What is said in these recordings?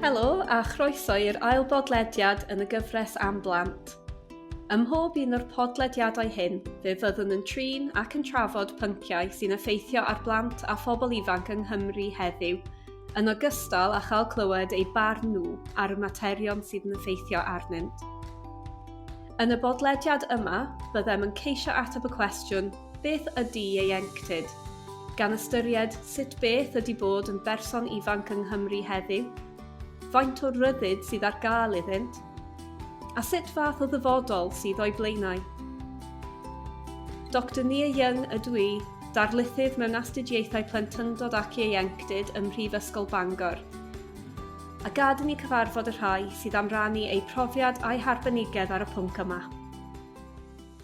Helo a chroeso i'r ail bodlediad yn y gyfres Am Blant. Ym mhob un o'r podlediadau hyn, fe fyddwn yn trin ac yn trafod pynciau sy'n effeithio ar blant a phobl ifanc yng Nghymru heddiw, yn ogystal â chael clywed eu barn nhw ar y materion sydd yn effeithio arnynt. Yn y bodlediad yma, byddem yn ceisio ateb y cwestiwn Beth ydy ieuenctid? Gan ystyried sut beth ydy bod yn berson ifanc yng Nghymru heddiw, faint o ryddid sydd ar gael iddynt, a sut fath o ddyfodol sydd o'u blaenau. Doctor Nia Young ydw i, darlithydd mewn astudiaethau plentyndod ac ieuenctid ym Mhrifysgol Bangor. A gad i ni cyfarfod y rhai sydd am rannu eu profiad a'u harbenigedd ar y pwnc yma.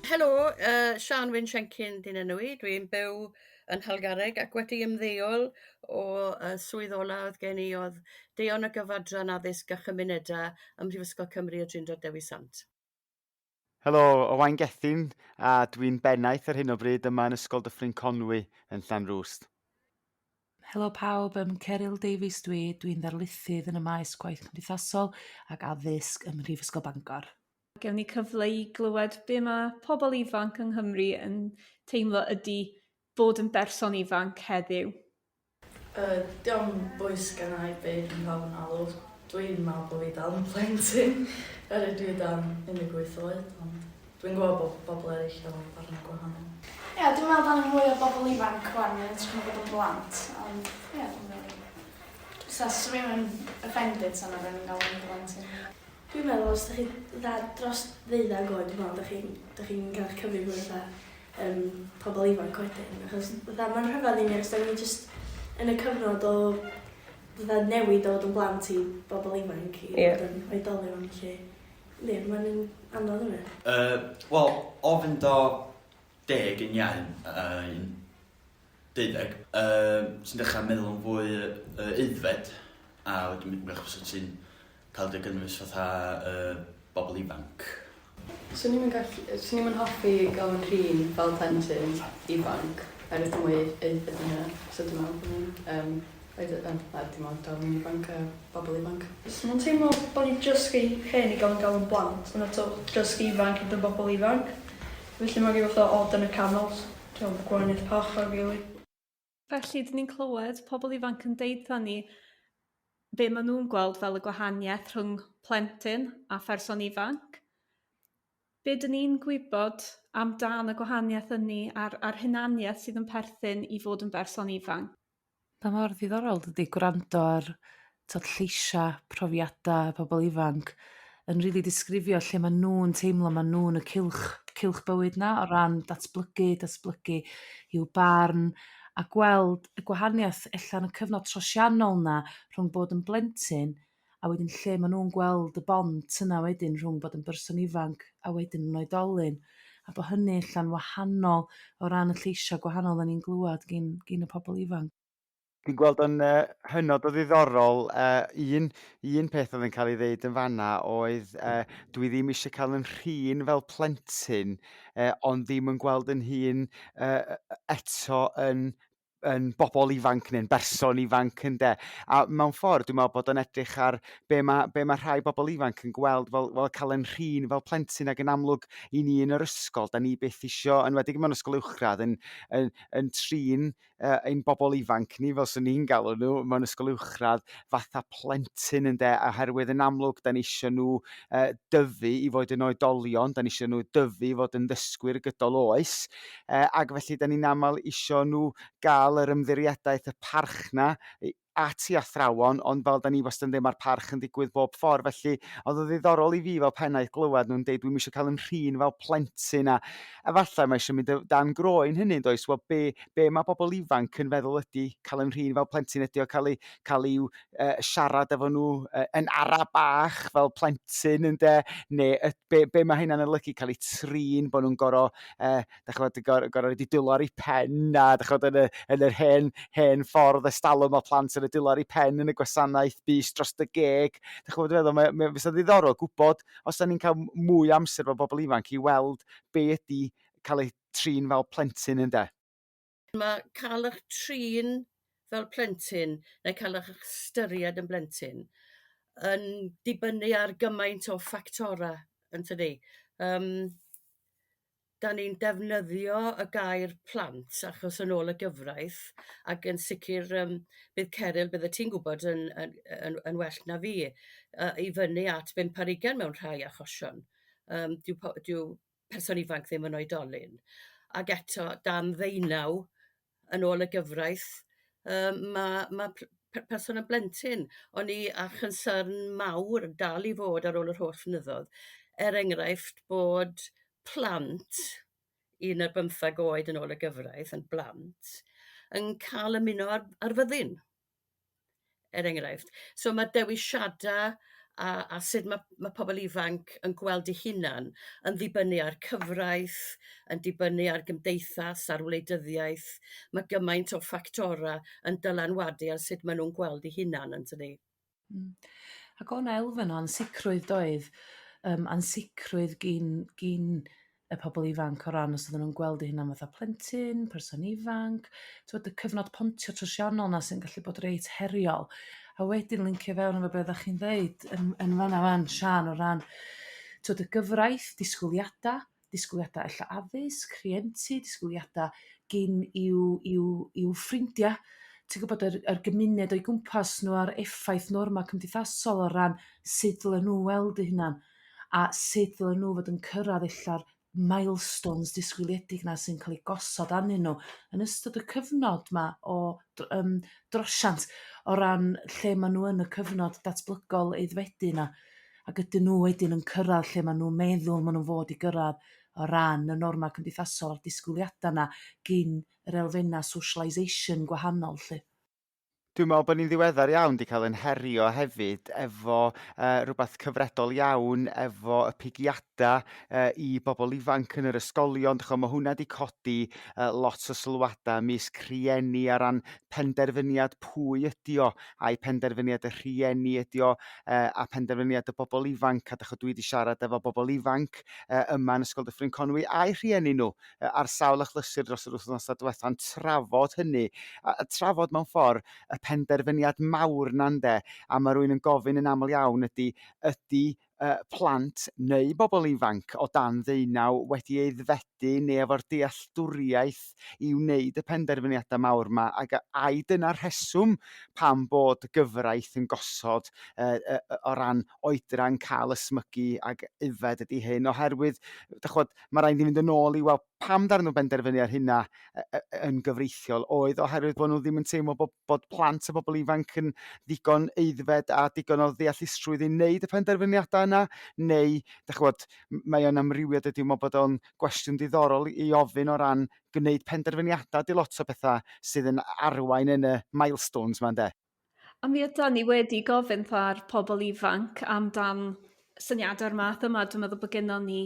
Helo, yy Siân Wyn Siencyn 'di'n enw i. Dwi'n byw yn Nhalgarreg ac wedi ymddeol o y swydd ola o'dd gen i o'dd Deon y Gyfadran Addysg a Chymuneda ym Mhrifysgol Cymru y Drindod Dewi Sant. Helo, Owain Gethin a dwi'n bennaeth ar hyn o bryd yma yn Ysgol Dyffryn Conwy yn Llanrwst. Helo pawb, yym Ceryl Davies dwi, dwi'n ddarlithydd yn y maes gwaith cymdeithasol ac addysg ym Mhrifysgol Bangor. Gewn ni cyfle i glywed be ma' pobl ifanc yng Nghymru yn teimlo ydy bod yn berson ifanc heddiw. Yy dio'm bwys genna i be' ma' pawb yn alw. Dwi'n me'wl bo' fi dal yn plentyn oherwydd dwi dan 18 oed ond dwi'n gwbo bo' bobol eryll efo barna gwahanol. Ia dwi'n meddwl bo' 'na mwy o bobol ifanc wan yn hytrach na bod yn blant ond ia dwi'm rili sa swn i'm yn offended sa 'na rywun yn galw fi'n blentyn. Dwi'n meddwl os dach chi fatha dros ddeuddag oed dwi'n meddwl dach chi'n dach chi'n cael eich cyfri fwy fatha yym pobl ifanc wedyn achos fatha ma'n rhyfedd i mi achos 'dan ni jyst yn y cyfnod o fatha newid o fod yn blant i bobl ifanc i fod yn oedolion felly yndi ma'n un anodd yndi? Yy wel o fynd o deg yn iau yy un deuddeg yy ti'n dechra meddwl yn fwy yy aeddfed a wedyn mi wrach fysa ti'n cael dy gynnwys fatha yy bobl ifanc. Swn i'm yn gallu... Swn i'm yn hoffi gael fy nhrin fel plentyn ifanc oherwydd dwi'n mwy aeddfed na hynna so dwi'n meddwl bod nhw'n yym oed- yym na dim ond dal yn ifanc a bobl ifanc. Swn i'n teimlo bod ni jyst rhy hen i gael yn galw'n blant ond eto jyst rhy ifanc i fod yn bobl ifanc felly mae'n rhyw fath o od yn y canol so dwi'n meddwl gwahaniaeth pa ochr rili. Felly 'dyn ni'n clywed pobl ifanc yn deud 'tha ni be ma' nhw'n gweld fel y gwahaniaeth rhwng plentyn a pherson ifanc. Be 'dyn ni'n gwybod am dan y gwahaniaeth 'ynni a'r a'r hunaniaeth sydd yn perthyn i fod yn berson ifanc? Pa mor ddiddorol dydy gwrando ar t'od lleisia' profiada' pobol ifanc yn rili disgrifio lle ma' nhw'n teimlo ma' nhw'n y cylch cylch bywyd 'na o ran datblygu datblygu i'w barn a gweld y gwahaniaeth ella yn y cyfnod trosiannol 'na rhwng bod yn blentyn a wedyn lle ma' nhw'n gweld y bont yna wedyn rhwng bod yn berson ifanc a wedyn yn oedolyn a bo' hynny ella'n wahanol o ran y lleisia' gwahanol 'dan ni'n glwad gin gin y pobl ifanc. Dwi'n gweld o'n yy hynod o ddiddorol yy un un peth oedd yn cael ei ddeud yn fanna oedd yy dwi ddim eisiau cael yn rhin fel plentyn yy ond ddim yn gweld yn hun yy eto yn yn bobl ifanc neu'n berson ifanc ynde? A mewn ffordd dwi'n meddwl bod o'n edrych ar be ma' be ma' rhai bobl ifanc yn gweld fel fel cael yn rhin fel plentyn ag yn amlwg i ni yn yr ysgol da ni byth isio, enwedig mewn ysgol uwchradd yn yn yn trin yy ein bobl ifanc ni fel 'swn i'n galw nhw mewn ysgol uwchradd fatha plentyn ynde oherwydd yn amlwg da ni isio nhw yy dyfu i fod yn oedolion da ni isio nhw dyfu i fod yn ddysgwyr gydol oes yy ag felly da ni'n aml isio nhw gael yr ymddiriedaeth y parch 'na i at 'u athrawon ond fel 'dan ni wastad yn deud ma'r parch yn digwydd bob ffor' felly o'dd o'n ddiddorol i fi fel pennaeth glywad nhw'n deud dwi'm isio cael 'yn rhin fel plentyn a efallai ma' isio mynd dan groen hynny yndoes wel be' be' ma' bobl ifanc yn feddwl ydy cael 'yn rhin fel plentyn ydy o cael eu cael i'w yy siarad efo nhw yy yn ara bach fel plentyn ynde ne' y- be' be' ma' hynna'n olygu cael eu trin bo' nhw'n gor'o' yy dach ch'mod gor'o' roid 'u dwylo ar 'u pen a dach ch'mod yn y yn yr hen hen ffordd estalwm o' plant yn rhoi dwylo ar 'u pen yn y gwasanaeth bys dros y geg. Dach ch'mod be' dwi feddwl mae o mae fysa ddiddorol gwybod os 'dan ni'n cael mwy o amser 'fo bobl ifanc i weld be' ydy cael eu trin fel plentyn ynde? Mae cael eich trin fel plentyn neu cael eich ystyried yn blentyn yn dibynnu ar gymaint o ffactora' yntydi? Yrm 'Dan ni'n defnyddio y gair plant achos yn ôl y gyfraith ac yn sicr yrm bydd Ceryl byddet ti'n gwybod yn yn yn yn well na fi yrr i fyny at bump ar ugen mewn rhai achosion yrm dyw po- dyw person ifanc ddim yn oedolyn ag eto dan ddeunaw yn ôl y gyfraith yrr ma' ma' pl- p- person yn blentyn. O'n i a chynsyrn mawr dal i fod ar ôl yr holl flynyddo'dd er enghraifft bod plant un ar bymthag oed yn ôl y gyfraith yn blant yn ca'l ymuno ar ar fyddin er enghraifft. So ma' dewisiada' a a sud ma' ma' pobl ifanc yn gweld 'u hunan yn ddibynnu ar cyfraith yn dibynnu ar gymdeithas ar wleidyddiaeth ma' gymaint o ffactora' yn dylanwadu ar sut ma' nhw'n gweld 'u hunan yntydy? Ac o' 'na elfen o ansicrwydd doedd yrm ansicrwydd gin gin y pobl ifanc o ran os o'dden nhw'n gweld 'u hunan fath a plentyn, person ifanc t'wod y cyfnod pontio trosiannol 'na sy'n gallu bod reit heriol a wedyn lincio fewn efo be' o'ddach chi'n ddeud yn yn fan 'na 'wan Siân o ran t'wod y gyfraith disgwyliada' disgwyliada' ella addysg rhientyd disgwyliada' gin i'w i'w i'w ffrindia'. Ti'n gwybod yr yr gymuned o'u gwmpas nhw a'r effaith norma' cymdeithasol o ran sut ddylen nhw weld 'u hunan a sut ddylen nhw fod yn cyrraedd ella'r milestones disgwyliedig 'na sy'n ca'l 'u gosod arnyn nhw yn ystod y cyfnod 'ma o dr- yrm drosiant o ran lle ma' nhw yn y cyfnod datblygol aeddfedu 'na ac ydyn nhw wedyn yn cyrradd lle ma' nhw'n meddwl ma' nhw fod i gyrradd o ran y norma' cymdeithasol a'r disgwyliada' 'na gin yr elfenna' socialisation gwahanol 'lly. Dwi'n me'wl bo' ni'n ddiweddar iawn 'di cael 'yn herio hefyd efo yrr rwbath cyfredol iawn efo y pigiada' yrr i bobl ifanc yn yr ysgolion dych ch'mo' ma' hwnna 'di codi yrr lot o sylwada' ymysg rhieni ar ran penderfyniad pwy ydy o ai penderfyniad y rhieni ydy o yrr a penderfyniad y bobl ifanc a dych ch'od dwi 'di siarad efo bobl ifanc yrr yma yn Ysgol Dyffryn Conwy a'u rhieni nhw ar sawl achlysur dros yr wythnosau diwetha'n trafod hynny a a trafod mewn ffor' y penderfyniad mawr 'na ynde? A ma' rywun yn gofyn yn aml iawn ydy ydy yy plant neu bobl ifanc o dan ddeunaw wedi aeddfedu neu efo'r dealltwriaeth i wneud y penderfyniadau mawr 'ma ag a- ai dyna'r rheswm pam bod y gyfraith yn gosod yrr yrr o ran oedran cael ysmygu ag yfed ydy hyn oherwydd dych ch'mod ma' raid ni fynd yn ôl i weld pam ddaru nhw benderfynu ar hynna yn gyfreithiol oedd oherwydd bod nhw ddim yn teimlo bod bod plant a bobl ifanc yn ddigon aeddfed a digon o ddeallusrwydd i wneud y penderfyniadau yna neu dych ch'mod mae o'n amrywio dydy meddwl bod o'n gwestiwn diddorol i ofyn o ran gwneud penderfyniadau 'di lot o bethau sydd yn arwain yn y milestones 'ma ynde? A mi ydan ni wedi gofyn 'tha'r pobl ifanc amdan syniadau'r math yma dwi'n meddwl bod gennon ni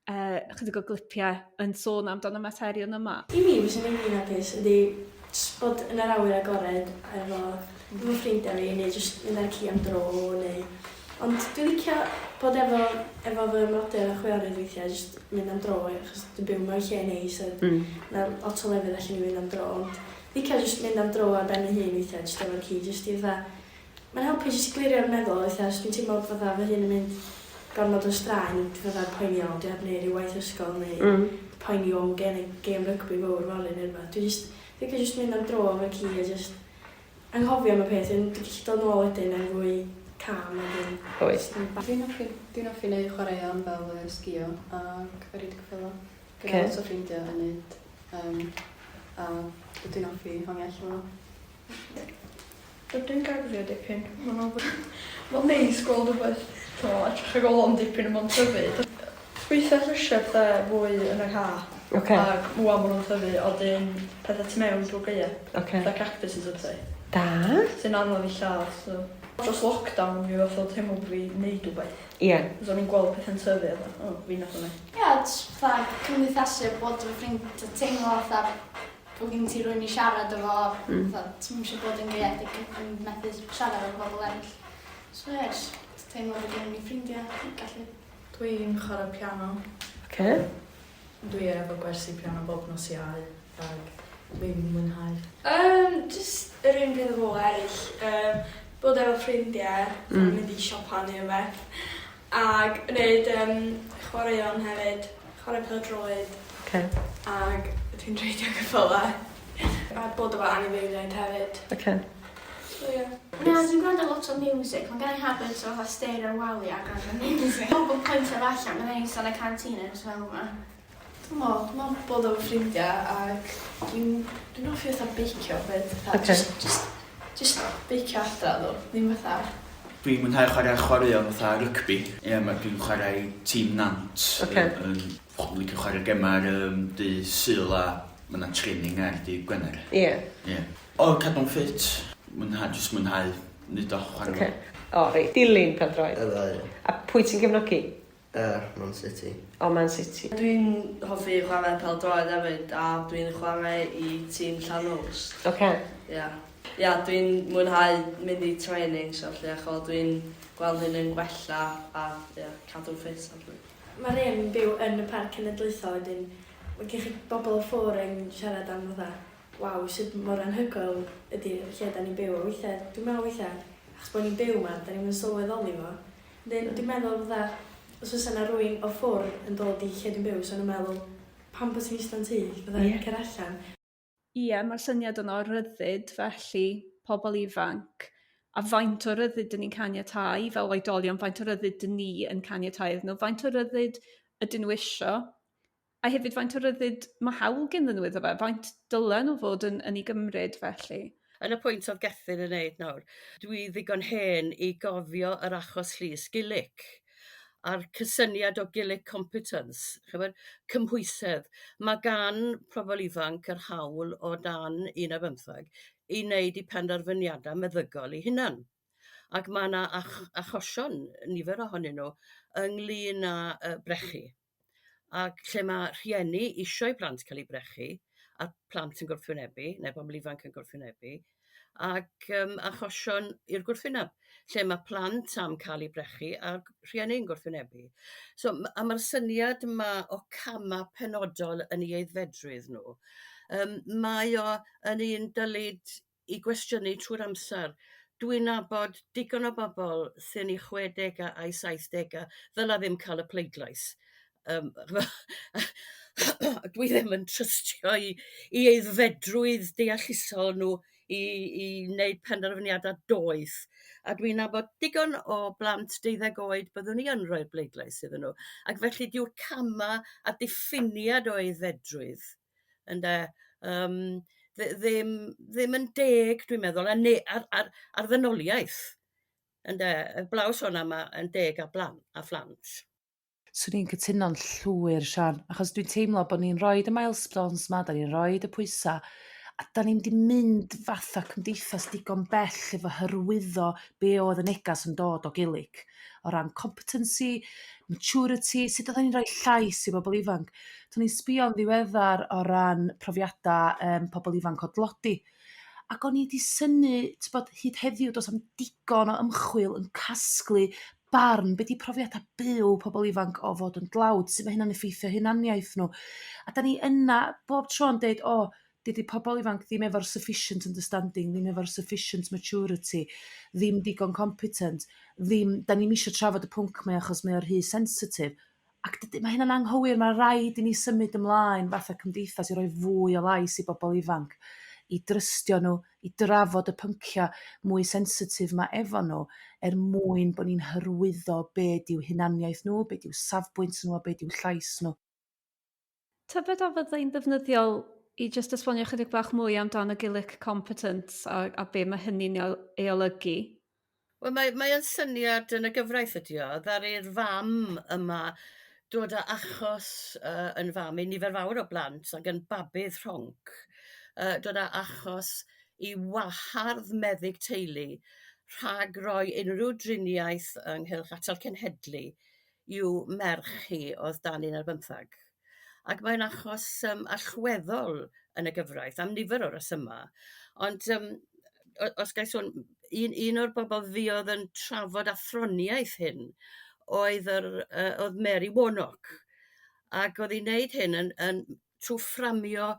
uh, chydig o glipiau yn sôn amdan y materion yma. I mi, fysa fi'n rili hapus ydy jyst bod yn yr awyr agored efo efo ffrindiau fi neu jyst mynd â'r ci am dro neu... Ond dwi'n licio bod efo efo fy mrodyr a chwiorydd weithiau jyst mynd am dro achos dwi'n byw mewn lle neis a ma' lot o lefydd allen ni fynd am dro ond licio jyst mynd am dro ar ben fy hun weithiau jyst efo'r ci jyst i fatha mae'n helpu jyst i glirio'r meddwl weithiau os dwi'n teimlo fatha fy hun yn mynd gormod o straen dwi fatha poeni o dwi heb neud ryw waith ysgol neu mm. poeni o gen i gêm rygbi fowr fory neu rwbath dwi jyst licio jyst mynd am dro efo'r ci a jyst anghofio am y peth yn dwi gallu dod nôl wedyn yn fwy calm ac yn Oes. Dwi'n hoffi dwi'n hoffi neud chwaraeon fel yy sgïo ac reidio ceffyla. Gyda okay. lot o ffrindiau yn neud yym a dwi'n hoffi hongi allan efo nhw. Dwi'n garddio dipyn. Ma'n Ma'n neis gweld rwbeth t'mo' edrych ar ôl o am dipyn a ma'n tyfu. Ffrwytha llysie a pethe fwy yn yr ha. Oce. Ag ŵan ma' nw'n tyfu a 'dyn pethe tu mewn drw'r gaea. Oce. Fatha cactuses a pethe. Da. Sy'n anodd i lladd so. Dros lockdown mi fath o teimlo bo' fi neud wbeth. Ie. Cos o'n i'n gweld pethe'n tyfu a fatha o fi nath o neu'. Ia js fatha cymdeithasu a bod efo ffrind a teimlo fatha bo' gin ti rywun i siarad efo. Hmm. Fatha ti'm isio bod yn gaeedig ac yn methu siarad efo bobol eryll. So ie js teimlo bo' gennyn ni ffrindia yn gallu... Dwi'n chwarae piano. Oce. Dwi efo gwersi piano bob nos Iau ag dwi'n mwynhau. Yym jyst yr un peth â pobl eryll yym Bod efo ffrindiau, mm. mynd i siopa neu rhywbeth. Ag wneud um, chwaraeon hefyd, chwarae pêl-droed. Okay. Ag dwi'n reidio ceffylau. A bod efo anifeiliaid hefyd. Okay. So ie. Yeah. Na, dwi'n gwrando lot o music. Mae gen i habit o fatha stare ar walia a gwrando music. Pobl pwyntio fo allan, bydda i'n ista yn y canteen yn fel yma. Dwi'm me'wl, dwi me'wl bod efo ffrindia ac dwi'n dwi'n hoffi fatha beicio 'fyd fatha... Oce. Jyst jyst jyst beicio adra ddo, ddim fatha... Dwi'n mwynhau chwarae chwaraeon fatha rygbi. Ie ma' dwi'n chwarae i tîm Nant. Oce. Yn licio chwarae gema ar yym dydd Sul a ma' 'na training ar dydd Gwener. Ie. Ie. O cadw'n ffit. Mwynhau jyst mwynhau neud o chwarae Oce. O reit, dilyn pêl-droed. Ydw ie. A pwy ti'n gefnogi? Yy, Man City. O Man City. Dwi'n hoffi chwarae pêl-droed hefyd a dwi'n chwarae i tîm Llanrwst. Oce. Ia. Ia dwi'n mwynhau mynd i trainings a ballu a ch'od dwi'n gweld hyn yn gwella a ia cadw'n ffit a ballu. Mae rhieni yn byw yn y Parc Cenedlaethol wedyn mae gen chi bobl o ffwr yn siarad am fatha waw sut mor anhygoel ydy'r lle 'da ni'n byw a weithiau dwi'n meddwl weithiau achos bod ni'n byw 'ma 'da ni'm yn sylweddoli fo. Wedyn dwi'n meddwl fatha os fysa 'na rywun o ffwr' yn dod i lle dwi'n byw 'sa nhw'n meddwl pam bo' ti'n ista'n tŷ fatha... Ie. ...cer allan. Ie ma'r syniad yno o ryddid felly pobl ifanc a faint o ryddid 'dyn ni'n caniatáu fel oedolion faint o ryddid 'dyn ni yn caniatáu iddyn nhw faint o ryddid ydyn nhw isio a hefyd faint o ryddid ma' hawl genddyn nhw iddo fe faint dylen nhw fod yn yn 'i gymryd felly. Yn y pwynt o'dd Gethin yn neud nawr dwi ddigon hen i gofio yr achos llys Gilic a'r cysyniad o Gilic competence ch'mod cymhwysedd. Ma' gan pobl ifanc yr hawl o dan un ar bymthag i wneud 'u penderfyniada meddygol 'u hunan ac ma' 'na ach- achosion nifer ohonyn nhw ynglyn â yrr brechu ac lle ma' rhieni isio'u plant cael 'u brechu a plant yn gwrthwynebu ne' bobl ifanc yn gwrthwynebu ac ym achosion i'r gwrthwynab lle ma' plant am cael 'u brechu ag rhieni'n gwrthwynebu. So m- a ma'r syniad yma o cama' penodol yn 'u aeddfedrwydd nhw ym mae o yn un dylid 'i gwestiynu trw'r amsar. Dwi'n nabod digon o bobl sy'n 'u chwedega' a'u saithdega' ddyla ddim ca'l y pleidlais ym dwi ddim yn trystio 'u 'u aeddfedrwydd deallusol nhw i i wneud penderfyniada doeth a dwi'n nabod digon o blant deuddeg oed byddwn i yn rhoi'r bleidlais iddyn nhw ac felly dyw'r cama' a diffiniad o aeddfedrwydd ynde ym dd- ddim ddim yn deg dwi'n meddwl a ne- ar ar ar ddynoliaeth ynde 'eblaw sôn am a yn deg a blan- a phlant. Swn i'n cytuno'n llwyr Sian achos dwi'n teimlo bod ni'n roid y milestones 'ma dan ni'n roid y pwysa' a dan ni'm 'di mynd fatha cymdeithas digon bell efo hyrwyddo be o'dd y negas yn dod o Gilic o ran competency, maturity, sut oddan ni'n rhoi llais i bobl ifanc. So o'n i'n sbïo'n ddiweddar o ran profiada' yrm pobl ifanc o dlodi ac o'n i 'di synnu t'bod hyd heddiw dos na'm digon o ymchwil yn casglu barn be 'di profiada' byw pobl ifanc o fod yn dlawd sut ma' hynna'n effeithio hunaniaeth nhw a dan ni yna bob tro'n deud o dydy pobl ifanc ddim efo'r sufficient understanding ddim efo'r sufficient maturity ddim digon competent ddim dan ni'm isio trafod y pwnc 'ma achos mae o rhy sensitif ac dydy... Ma' hynna'n anghywir ma' raid i ni symud ymlaen fatha cymdeithas i roi fwy o lais i bobl ifanc i drystio nhw i drafod y pyncia' mwy sensitif 'ma efo nhw er mwyn bo ni'n hyrwyddo be 'dyw hunaniaeth nhw be 'dyw safbwynt nhw a be 'dyw llais nhw. Tybed a fyddai'n ddefnyddiol i jyst esbonio chydig bach mwy amdan y Gilic Competence a, a be mae hynny'n ei olygu? Wel mae mae o'n syniad yn y gyfraith ydy o ddaru'r fam yma dod â achos yrr yn fam i nifer fawr o blant ag yn babydd rhonc yrr dod â achos i wahardd meddyg teulu rhag roi unrhyw driniaeth ynghylch atal cenhedlu i'w merch hi o'dd dan un ar bymthag. Ac mae'n achos ym allweddol yn y gyfraith am nifer o resyma' ond ym os ga'i sôn un un o'r bobl fuodd yn trafod athroniaeth hyn oedd yr yrr o'dd Mary Warnock ac o'dd hi'n neud hyn yn yn trw' fframio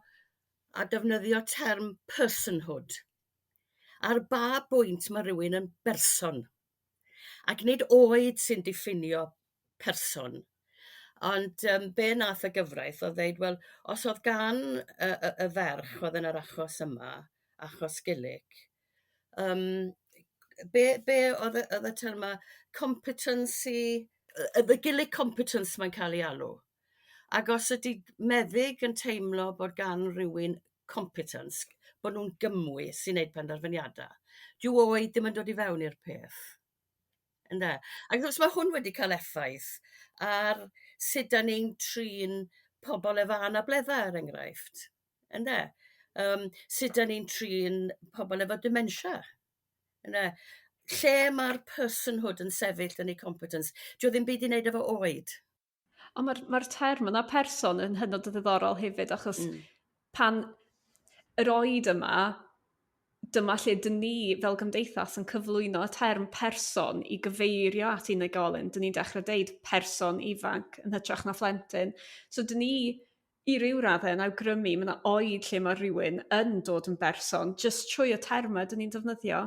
a defnyddio term personhood. Ar ba bwynt ma' rywun yn berson? Ac nid oed sy'n diffinio person. Ond ym be nath y gyfraith o'dd ddeud wel os o'dd gan y y y ferch o'dd yn yr achos yma achos Gilic ym be' be' o'dd y o'dd y terma' competency the Gilic competence mae'n cael ei alw. Ag os ydy meddyg yn teimlo bod gan rywun competence bod nhw'n gymwys i wneud penderfyniada' dyw oed ddim yn dod i fewn i'r peth. Ynde? Ac wrth gwrs ma' hwn wedi cael effaith ar sut 'dan ni'n trin pobl efo anabledda' er enghraifft. Ynde? Ym sut 'dan ni'n trin pobl efo dementia. Ynde? Lle ma'r personhood yn sefyll yn eu competence? 'Dio ddim byd i wneud efo oed. Ond ma'r ma'r term yna person yn hynod o ddiddorol hefyd achos pan yr oed yma dyma lle dyn ni fel gymdeithas yn cyflwyno y term person i gyfeirio at unigolyn. Dyn ni'n dechrau deud person ifanc yn hytrach na phlentyn. So dyn ni i ryw raddau yn awgrymu ma' 'na oed lle ma' rhywun yn dod yn berson jyst trwy y terma' dyn ni'n defnyddio.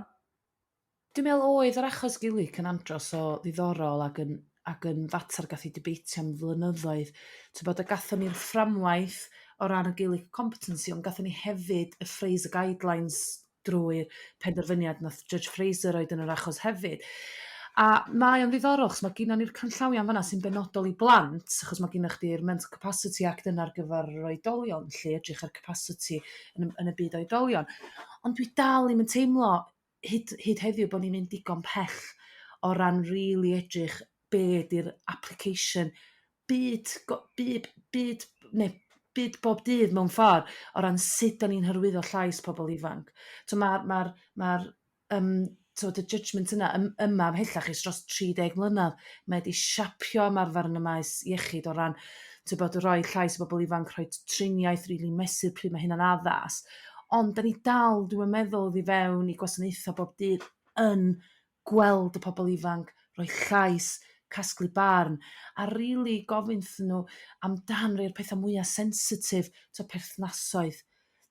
Dwi'n meddwl oedd yr achos Gilic yn andros o ddiddorol ag yn ag yn fatar gath 'i dibeitio am flynyddoedd. T'bod a gathon ni'r fframwaith o ran y Gilic competency ond gathon ni hefyd y Fraser Guidelines drwy'r penderfyniad nath Judge Fraser roid yn yr achos hefyd. A mae o'n ddiddorol 'chos ma' ginon ni'r canllawia'n fanna sy'n benodol i blant achos ma' gynno chdi'r Mental Capacity Act yna ar gyfer yr oedolion 'lly edrych ar capacity yn y yn y byd oedolion. Ond dwi dal i'm yn teimlo hyd hyd heddiw bo ni'n mynd digon pell o ran rili edrych be 'di'r application byd go- byd byd ne' byd bob dydd mewn ffor' o ran sud dan ni'n hyrwyddo llais pobl ifanc. So ma'r ma'r ma'r ym t'od y judgement yna ym- yma ymhellach ers dros 30 mlynadd. Mae 'di siapio ymarfer yn y maes iechyd o ran t'bod roi llais i bobl ifanc rhoi triniaeth rili mesur pryd ma' hynna'n addas. Ond dan ni dal dwi'm yn meddwl oddi fewn i gwasanaetha' bob dydd yn gweld y pobl ifanc rhoi llais casglu barn a rili gofyn 'thyn nhw amdan rei o'r petha' mwya' sensitif t'o' perthnasoedd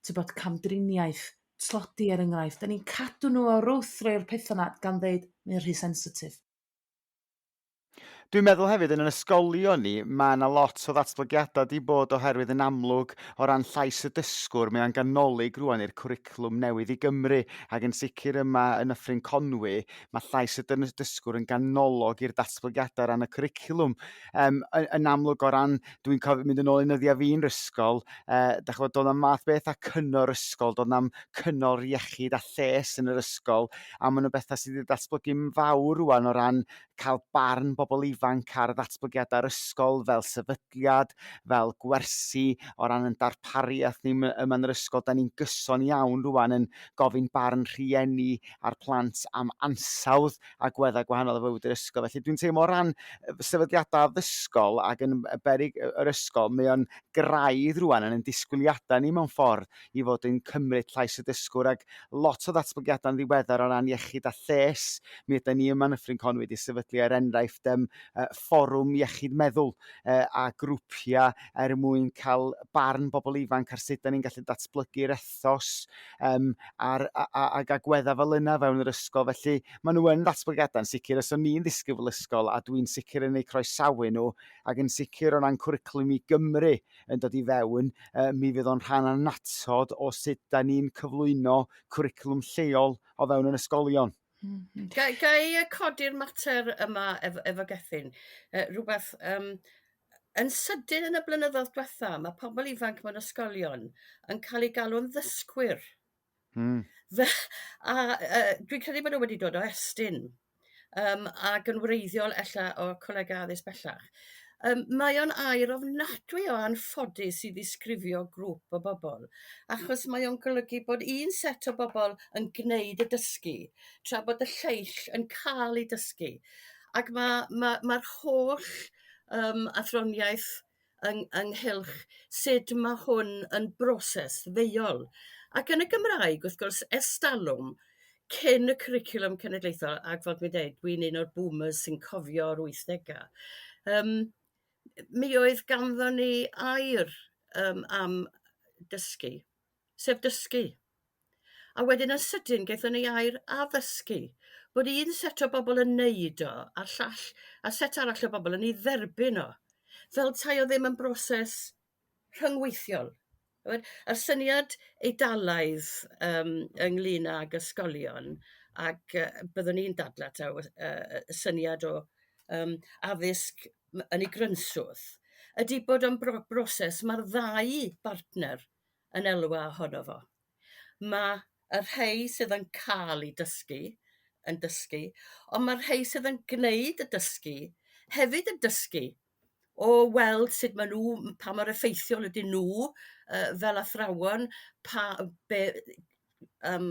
t'bod camdriniaeth tlodi er enghraifft. Dan ni'n cadw nhw o'r wrth rei o'r petha' 'na gan ddeud mae o rhy sensitif. Dwi'n meddwl hefyd yn 'yn ysgolion ni ma' 'na lot o ddatblygiada' 'di bod oherwydd yn amlwg o ran llais y dysgwr mae o'n ganolig rwan i'r cwricwlwm newydd i Gymru ac yn sicr yma yn Nyffryn Conwy ma' llais y dyn- dysgwr yn ganolog i'r datblygiada' o ran y cwricwlwm. Ym y- yn amlwg o ran dwi'n cofio mynd yn ôl i nyddiau fi'n 'r ysgol yrr dach ch'mod do'dd na'm math beth a cyngor ysgol do'dd na'm cyngor iechyd a lles yn yr ysgol a ma' nhw bethau sydd 'di datblygu'n fawr rwan o ran cael barn bobl ifanc ar ddatblygiadau'r ysgol fel sefydliad, fel gwersi o ran yn darpariaeth ni yma yn yr ysgol. Da ni'n gyson iawn rwan yn gofyn barn rhieni a'r plant am ansawdd agweddau gwahanol o fywyd yr ysgol. Felly dwi'n teimlo o ran sefydliadau addysgol ac yn beryg yr ysgol, mae o'n graidd rwan yn ein disgwyliadau ni mewn ffordd i fod yn cymryd llais y dysgwr ac lot o ddatblygiadau'n ddiweddar o ran iechyd a lles. Mi ydan ni yma yn Nyffryn Conwy wedi sefydlu er enghraifft um, fforwm iechyd meddwl a grwpiau er mwyn cael barn bobl ifanc ar sut da ni'n gallu datblygu'r ethos um, ar, a, a, ag agweddau fel yna fewn yr ysgol. Felly maen nhw yn ddatblygiadau yn sicr. Os o'n i'n ddisgybl ysgol a dwi'n sicr yn eu croesawu nhw ac yn sicr o ran cwricwlwm i Gymru yn dod i fewn, yy mi fydd o'n rhan annatod o sut 'da ni'n cyflwyno cwricwlwm lleol o fewn 'yn ysgolion. Ga ga i yy codi'r mater yma ef- efo Gethin? Yrr rhywbeth yrm yn sydyn yn y blynyddo'dd dwetha ma' pobl ifanc mewn ysgolion yn cael eu galw'n ddysgwyr. Fe- a yrr dwi'n credu bod nhw wedi dod o Estyn yrm ag yn wreiddiol ella o colega' addysg bellach. Yrm mae o'n air ofnadwy o anffodus i ddisgrifio grŵp o bobl achos mae o'n golygu bod un set o bobl yn gneud y dysgu tra bod y lleill yn ca'l eu dysgu ac ma' ma' ma'r holl yrm athroniaeth yng- ynghylch sud ma' hwn yn broses ddeuol ac yn y Gymraeg wrth gwrs ersdalwm cyn y cwricwlwm cenedlaethol ag fel dwi'n deud dwi'n un o'r boomers sy'n cofio'r wythdega' yrm mi oedd ganddon ni air yrm am dysgu sef dysgu. A wedyn yn sydyn gaethon ni air addysgu. Bod un set o bobl yn neud o a'r llall a set arall o bobl yn 'i dderbyn o. Fel 'tai o ddim yn broses rhyngweithiol. Ch'mod y syniad Eidalaidd ym ynglyn ag ysgolion ac yrr byddwn i'n dadla taw yrr y syniad o ym addysg yn 'i grynswth ydy bod o'n bro- broses ma'r ddau bartner yn elwa ohono fo. Ma' y rhei sydd yn ca'l 'u dysgu yn dysgu ond ma'r rhei sydd yn gneud y dysgu hefyd yn dysgu o weld sut ma' nhw pa mor effeithiol ydyn nhw yrr fel athrawon pa be' yrm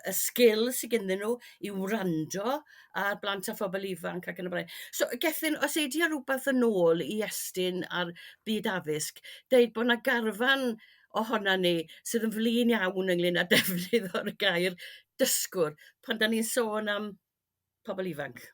y sgil sy ginddyn nhw i wrando ar blant a phobl ifanc ac yn y blaen. So Gethin os ei di a rwbath yn ôl i estyn ar byd addysg deud bo 'na garfan ohonan ni sydd yn flin iawn ynglyn â defnydd o'r gair dysgwr pan dan ni'n sôn am pobl ifanc.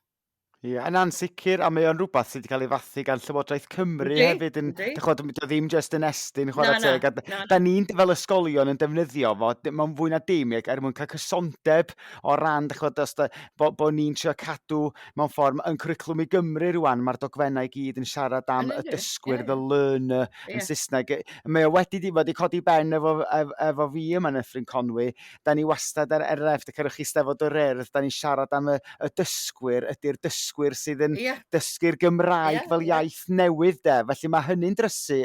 Ie, yn ansicr, a mae o'n rhywbeth sydd wedi cael ei fathu gan Llywodraeth Cymru Yndi, hefyd yn, yndi. dych ch'mod, dio ddim jyst yn Estyn chwarae Na, na, teg, a na, na. da ni'n fel ysgolion yn defnyddio fo mewn fwy na dim er mwyn cael cysondeb o ran, dych ch'mod, os da, bo, bo ni'n trio cadw mewn ffordd, yn Cwricwlwm i Gymru rwan, mae'r dogfennau i gyd yn siarad am Yn y union, dysgwyr, ie, the learner yn Saesneg. Mae o wedi, di, wedi codi ben efo, efo, efo fi yma yn Nyffryn Conwy. Da ni wastad er, er enghraifft, y cerwch chi Steddfod yr Urdd, da ni'n siarad am y, y dysgwyr, ydy'r dysgwyr sydd yn dysgu'r Gymraeg fel iaith newydd de. Felly mae hynny'n drysu.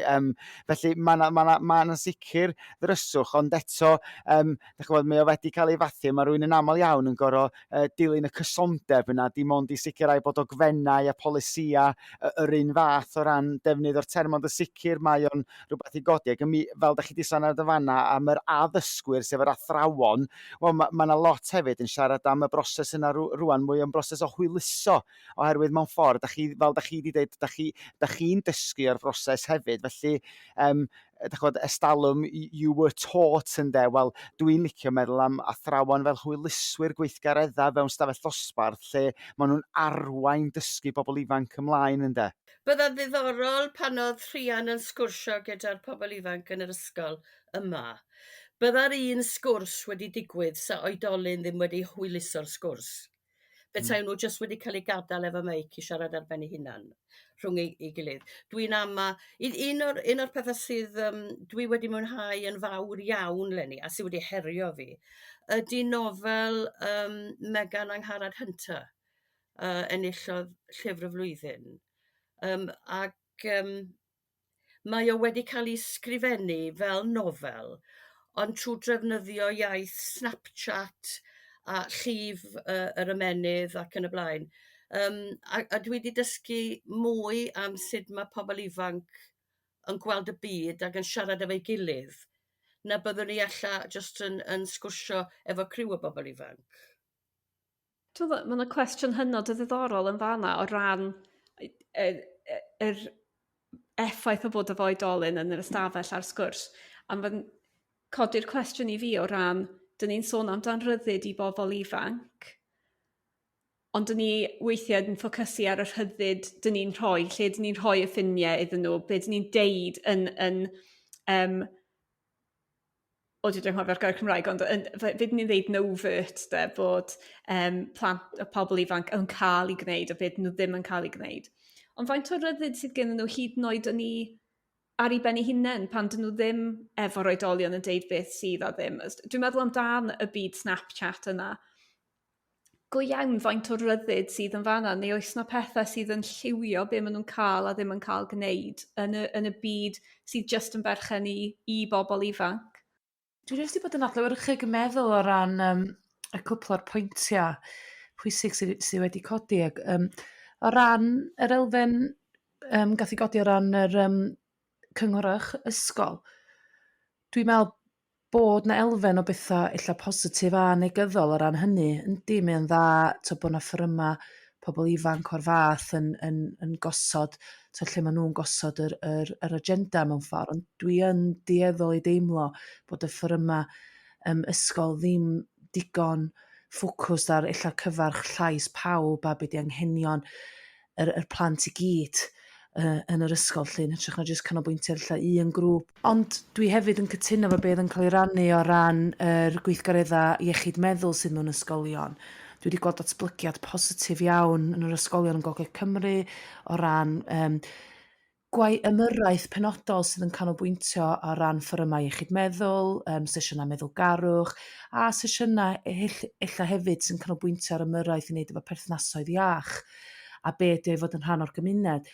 Felly mae 'na ma' 'na ma' 'na sicr ddryswch, ond eto, um, dach ch'mod, mae o wedi cael ei fathu. Mae rhywun yn aml iawn yn gor'o' dilyn y cysondeb yna dim ond i sicrhau bod dogfennau a polisïau yr un fath o ran defnydd o'r term, ond yn sicr mae o'n rhywbeth i godi. Ac mi, fel dach chi 'di sôn ar y fanna am yr addysgwyr, sef yr athrawon, wel ma' ma' 'na lot hefyd yn siarad am y broses yna rwan mwy o'n broses o hwyluso, oherwydd mewn ffordd dach chi, fel dach chi 'di deud, dach chi dach chi'n dysgu o'r broses hefyd, felly yym dach ch'mod estalwm you were taught ynde, wel dwi'n licio meddwl am athrawon fel hwyluswyr gweithgareddau fewn stafell ddosbarth lle maen nhw'n arwain dysgu bobl ifanc ymlaen ynde. Bydda'n ddiddorol pan o'dd Rhian yn sgwrsio gyda'r pobl ifanc yn yr ysgol yma. Bydda'r un sgwrs wedi digwydd 'sa oedolyn ddim wedi hwyluso'r sgwrs. Petai nhw jyst wedi cael eu gadael efo meic i siarad ar ben eu hunan rhwng ei gilydd. Dwi'n ama' un o'r un o'r petha' sydd ym dwi wedi mwynhau yn fawr iawn 'leni a sy wedi herio fi ydy nofel ym Megan Angharad Hunter enillodd Llyfr y Flwyddyn. Ym ac ym mae o wedi cael 'i sgrifennu fel nofel ond trw' drefnyddio iaith Snapchat a llif yr ymennydd ac yn y blaen. Ym a a dwi 'di dysgu mwy am sud ma' pobl ifanc yn gweld y byd ag yn siarad efo'i gilydd na byddwn i ella jyst yn yn sgwrsio efo criw o bobl ifanc. T'wbo' ma' 'na cwestiwn hynod o ddiddorol yn fanna o ran yr effaith o fod efo oedolyn yn yr ystafell a'r sgwrs a ma'n codi'r cwestiwn i fi o ran 'dyn ni'n sôn am dan rhyddid i bobl ifanc ond 'dyn ni weithie yn ffocysu ar y rhyddid 'dyn ni'n rhoi lle 'dyn ni'n rhoi y ffinie iddyn nhw be' 'dyn ni'n deud yn yn yrm o dwi 'di anghofio'r gair Cymraeg ond yn be 'dyn ni'n ddeud yn overt 'de bod yrm plant y pobl ifanc yn ca'l 'u gwneud a be' 'dyn nhw ddim yn ca'l 'u gwneud. Ond faint o ryddid sydd gennyn nhw hyd yn oed yn 'u ar 'u ben 'u hunen pan 'dyn nhw ddim efo'r oedolion yn deud beth sydd a ddim. Dwi'n meddwl am dan y byd Snapchat yna. Go iawn faint o ryddid sydd yn fanna neu oes 'na pethe sydd yn lliwio be' ma' nhw'n ca'l a ddim yn ca'l gneud yn y yn y byd sydd jyst yn berchen i i bobl ifanc? Dwi jyst 'di bod yn adlewyrchu ag yn meddwl o ran ym y cwpl o'r pwyntia' pwysig sy sy wedi codi ag ym o ran yr elfen ym gath 'i godi o ran yr ym cyngor ysgol dwi me'l bod 'na elfen o betha' ella positif a negyddol o ran hynny. Yndi mae o'n dda t'o' bo 'na fforyma' pobl ifanc o'r fath yn yn yn gosod t'o' lle ma' nhw'n gosod yr yr yr agenda mewn ffor' ond dwi yn dueddol i deimlo bod y fforyma' ym ysgol ddim digon ffwcwst ar ella cyfarch llais pawb a be 'di anghenion yr yr plant i gyd. Yn yr ysgol 'lly yn hytrach na jyst canolbwyntio ar ella un grŵp. Ond dwi hefyd yn cytuno 'fo be' o'dd yn cael ei rannu o ran yr gweithgaredda' iechyd meddwl sydd mewn ysgolion. Dwi 'di gweld datblygiad positif iawn yn yr ysgolion yn Gogledd Cymru o ran ym gwai- ymyrraeth penodol sydd yn canolbwyntio o ran fforymau iechyd meddwl, ym sesiynau meddwlgarwch a sesiynau ella hefyd sy'n canolbwyntio ar ymyrraeth i wneud efo perthnasoedd iach a be ydy o i fod yn rhan o'r gymuned.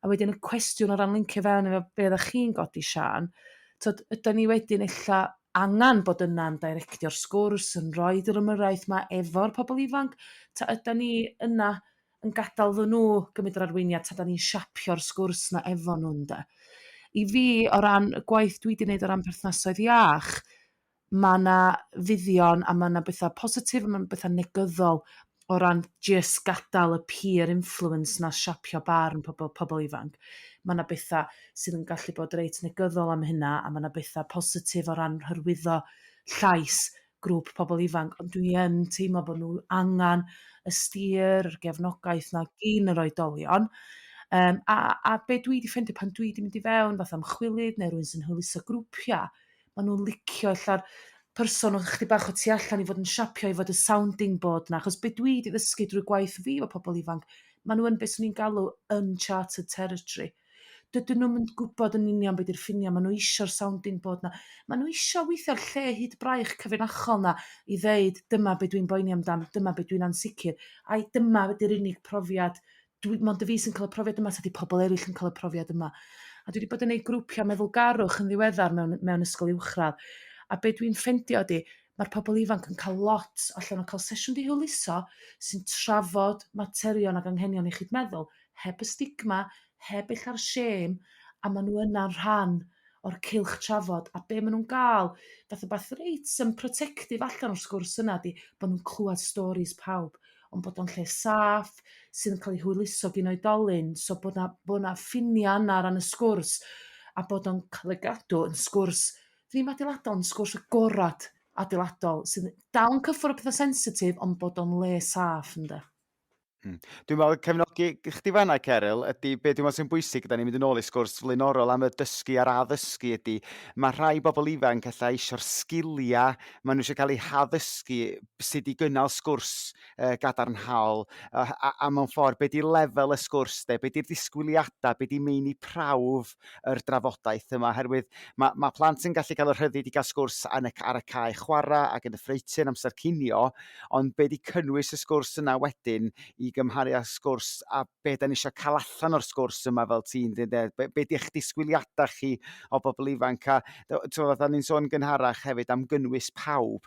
A wedyn y cwestiwn o ran lincio fewn efo be oddach chi'n godi Siân, t'od ydan ni wedyn ella angan bod yna'n directio'r sgwrs yn roid yr ymyrraeth 'ma efo'r pobl ifanc ta ydan ni yna yn gada'l 'ddyn nhw gymryd yr arweiniad ta 'dan ni'n siapio'r sgwrs 'na efo nhw ynde? I fi o ran y gwaith dwi 'di neud o ran perthnasoedd iach ma' 'na fuddion a ma' 'na betha' positif a ma' 'na betha' negyddol o ran jyst gada'l y peer influence 'na siapio barn pobl ifanc. Ma' 'na betha' sydd yn gallu bod reit negyddol am hynna a ma' 'na betha' positif o ran hyrwyddo llais grŵp pobl ifanc ond dwi yn teimlo bo nhw angan y steer yr gefnogaeth 'na gin yr oedolion yrm a be dwi 'di ffeindio pan dwi 'di mynd i fewn fath ymchwilydd ne' rywun sy'n hwyluso grwpia' ma' nhw'n licio ella'r person o 'chydig bach o tu allan i fod yn siapio i fod y sounding board 'na achos be dwi 'di ddysgu drwy gwaith fi 'fo pobl ifanc ma' nhw yn be swn i'n galw uncharted territory. Dydyn nhw'm yn gwybod yn union be di'r ffinia' ma' nhw isio'r sounding board 'na. Ma' nhw isio weithio'r lle hyd braich cyfrinachol 'na i ddeud dyma be dwi'n boeni amdan dyma be dwi'n ansicr ai dyma ydy'r unig profiad dwi... mond y fi sy'n cael y profiad yma tydi pobl eraill yn cael y profiad yma. A dwi 'di bod yn neud grwpia' meddwlgarwch yn ddiweddar mewn mewn ysgol uwchradd a be dwi'n ffeindio ydy ma'r pobl ifanc yn cael lot allan o cael sesiwn 'di hwyluso sy'n trafod materion ag anghenion iechyd meddwl heb y stigma, heb ella'r shame a ma' nhw yna'n rhan o'r cylch trafod a be' ma' nhw'n ga'l fath o bath reit ym protective allan o'r sgwrs yna 'di bo' nhw'n clwad storis pawb ond bod o'n lle saff sydd yn cael ei hwyluso gin oedolyn so bod 'na bo' 'na ffinia' yna ran y sgwrs a bod o'n cael ei gadw yn sgwrs ddim adeiladol yn sgwrs agorad adeiladol sydd dal yn cyffwrdd petha' sensitif ond bod o'n le saff ynde? Dwi'n meddwl cefnogi chdi fanna Caryl ydy be dwi'n meddwl sy'n bwysig, da ni'n mynd yn ôl i sgwrs flaenorol am y dysgu a'r addysgu ydy mae rhai bobl ifanc ella eisiau'r sgiliau, maen nhw eisiau cael eu haddysgu sut i gynnal sgwrs gadarnhaol a, a mewn ffordd be di lefel y sgwrs de, be di'r disgwyliadau, be di meini prawf yr drafodaeth yma oherwydd ma' ma' plant yn gallu cael y rhyddid i gael sgwrs yn y, ar y cae chwarae ac yn y ffreutur amser cinio, ond be di cynnwys y sgwrs yna wedyn i gymharu â sgwrs a be da ni eisiau cael allan o'r sgwrs yma fel tîm de, be di'ch disgwyliadau chi o bobl ifanc a t'mod fatha ni'n sôn gynharach hefyd am gynnwys pawb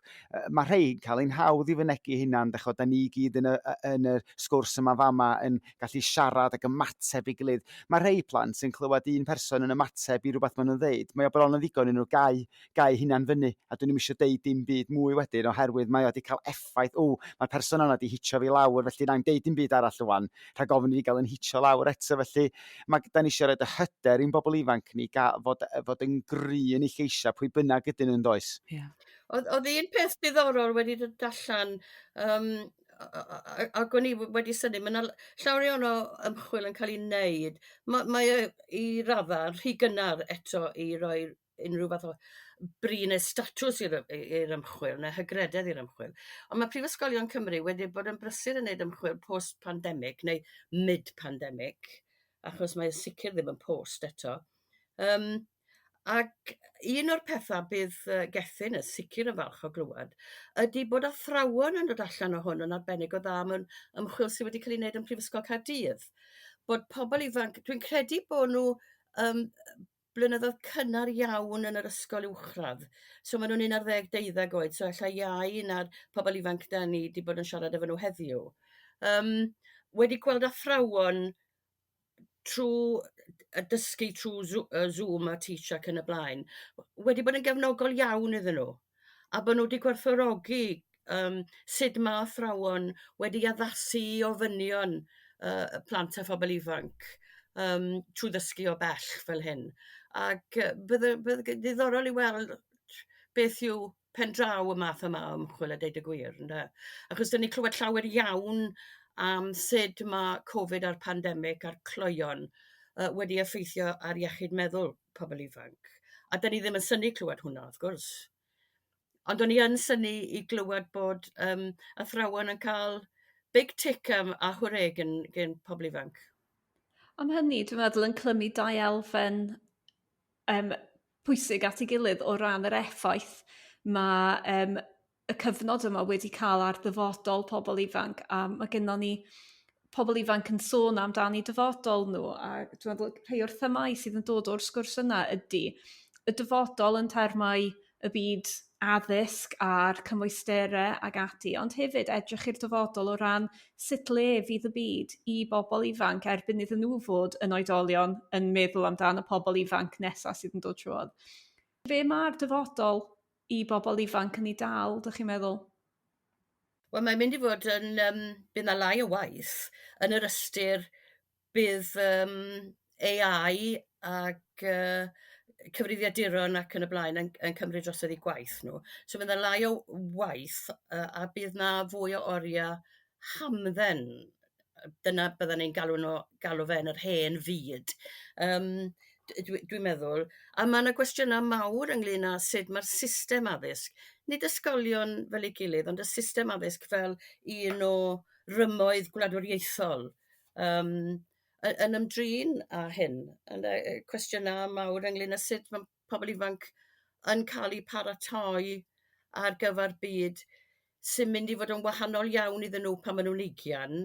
ma' rhei yn cael ein hawdd i fynegi hunan dach ch'mod da ni gyd yn y yn y sgwrs yma fama yn gallu siarad ac ymateb i gilydd. Ma' rhei plant yn clywed un person yn ymateb i rywbeth ma' nhw'n ddeud, mae o bron yn ddigon i nhw gau gau hunan fyny a dyn nhw'm isio deud dim byd mwy wedyn oherwydd mae o 'di cael effaith, "Ww, ma'r person yna 'di hitio fi lawr felly 'nai'm deud dim byd arall rwan rhag ofn i fi gael yn hitio lawr eto." Felly ma' dan ni isio roid y hyder i'n bobl ifanc ni ga- fod fod yn gry yn eu lleisiau pwy bynnag ydyn nhw yndoes? Ia. O'dd un peth diddorol wedi dod allan ym ag o'n i wedi synnu ma' 'na llawer iawn o ymchwil yn cael 'i wneud. Ma' mae o i radda' rhy gynnar eto i roi unrhyw fath o bri ne' statws i'r i'r ymchwil ne' hygrededd i'r ymchwil. Ond ma' prifysgolion Cymru wedi bod yn brysur yn neud ymchwil post pandemic neu mid pandemic achos mae o sicr ddim yn post eto. Ym ac un o'r petha' bydd Gethin yn sicr yn falch o glywad ydy bod athrawon yn dod allan o hwn yn arbennig o dda mewn ymchwil sydd wedi cael ei wneud yn Prifysgol Caerdydd bod pobl ifanc dwi'n credu bo' nhw ym blynyddoedd cynnar iawn yn yr ysgol uwchradd so ma' nhw'n un ar ddeg deuddeg oed so ella iau na'r pobl ifanc dan ni 'di bod yn siarad efo nhw heddiw ym wedi gweld athrawon trw' y dysgu trw' Zoom a Teach ac yn y blaen wedi bod yn gefnogol iawn iddyn nhw a bo' nhw 'di gwerthfawrogi ym sud ma' athrawon wedi addasu i ofynion y plant a phobl ifanc ym trw' ddysgu o bell fel hyn ac bydde bydde g- ddiddorol i weld beth yw pen draw y math yma o ymchwil a deud y gwir ynde? Achos dyn ni clywed llawer iawn am sud ma' Cofid a'r pandemic a'r cloeon uh, wedi effeithio ar iechyd meddwl pobl ifanc. A 'dyn ni ddim yn synnu clywed hwnna wrth gwrs. Ond o'n i yn synnu i glywed bod ym athrawon yn cael big tick am a hwrê gin gin pobl ifanc. Am hynny dwi'n meddwl yn clymu dau elfen ym pwysig at ei gilydd o ran yr effaith ma' ym y cyfnod yma wedi cael ar ddyfodol pobl ifanc a ma' gynnon ni pobl ifanc yn sôn amdan 'u dyfodol nhw a dwi meddwl rhei o'r themâu sydd yn dod o'r sgwrs yna ydy y dyfodol yn termau y byd addysg a'r cymwystere ag ati ond hefyd edrych i'r dyfodol o ran sut le fydd y byd i bobl ifanc erbyn iddyn nhw fod yn oedolion yn meddwl amdan y pobl ifanc nesa' sydd yn dod trwodd. Be' ma'r dyfodol i bobl ifanc yn 'i dal dych chi'n meddwl? Wel mae'n mynd i fod yn ym bydd 'na lai o waith yn yr ystyr bydd ym AI ag yrr cyfrifiaduron ac yn y blaen yn yn cymryd drosodd 'u gwaith nhw. So fydd 'na lai o waith yrr a bydd 'na fwy o oria' hamdden. Dyna byddan ni'n galw nhw galw fe yn yr hen fyd yrm dwi dwi'n meddwl. A ma' 'na gwestiyna' mawr ynglyn â sud ma'r system addysg nid ysgolion fel 'i gilydd ond y system addysg fel un o rymoedd gwladwriaethol yrm yn ymdrin â hyn ynde y cwestiyna' mawr ynglyn â sut ma' pobl ifanc yn cael 'u paratoi ar gyfar byd sy'n mynd i fod yn wahanol iawn iddyn nhw pan ma' nhw'n ugian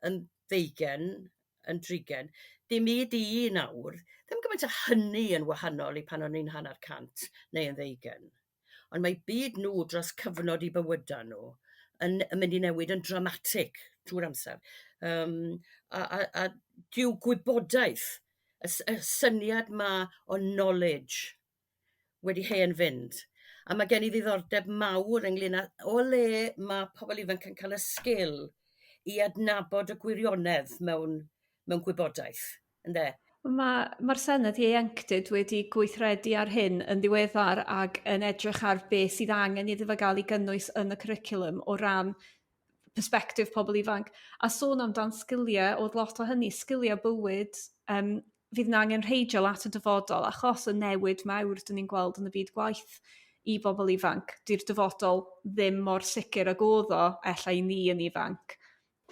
yn ddeugen yn drigen. 'Di myd i nawr ddim gymaint a hynny yn wahanol i pan o'n i'n hannar cant neu yn ddeugen. Ond mae byd nhw dros cyfnod 'u bywyda nhw yn yn mynd i newid yn dramatic drwy'r amser. Yrm a a a dyw gwybodaeth y s- y syniad 'ma o knowledge wedi hen fynd. A ma' gen i ddiddordeb mawr ynglyn â o le ma' pobl ifanc yn cael y sgil i adnabod y gwirionedd mewn mewn gwybodaeth ynde? Ma' ma'r Senedd Ieuenctid wedi gweithredu ar hyn yn ddiweddar ag yn edrych ar beth sydd angen iddo fe gael ei gynnwys yn y cwricwlwm o ran persbectif pobl ifanc. A sôn amdan sgilie o'dd lot o hynny sgilie bywyd yrm fydd yn angenrheidiol at y dyfodol achos y newid mawr 'dyn ni'n gweld yn y byd gwaith i bobl ifanc. 'Di'r dyfodol ddim mor sicr ag o'dd o ella i ni yn ifanc.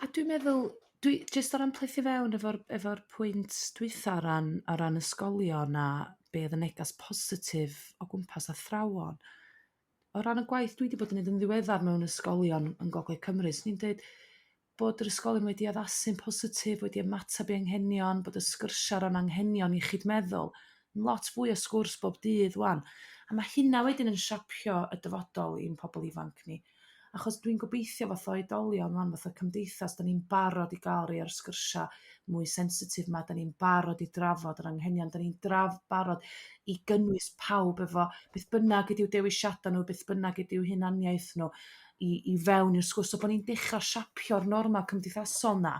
A dwi'n meddwl dwi jyst o ran plethu fewn efo'r efo'r pwynt dwytha o ran o ran ysgolion a be' o'dd y negas positif o gwmpas athrawon. O ran y gwaith dwi 'di bod yn neud yn ddiweddar mewn ysgolion yn Gogledd Cymru swn i'n deud bod yr ysgolion wedi addasu'n positif wedi ymateb i anghenion bod y sgyrsia' o ran anghenion iechyd meddwl yn lot fwy o sgwrs bob dydd 'wan a ma' hynna wedyn yn siapio y dyfodol i'n pobl ifanc ni. Achos dwi'n gobeithio fath o oedolion 'wan fath a cymdeithas dyn ni'n barod i ga'l rei o'r sgyrsia' mwy sensitif 'ma dyn ni'n barod i drafod yr anghenion dyn ni'n draf- barod i gynnwys pawb efo beth bynnag ydy'w dewisiada' nhw beth bynnag ydy'w hunaniaeth nhw i i fewn i'r sgwrs. So bo ni'n dechra siapio'r norma' cymdeithasol 'na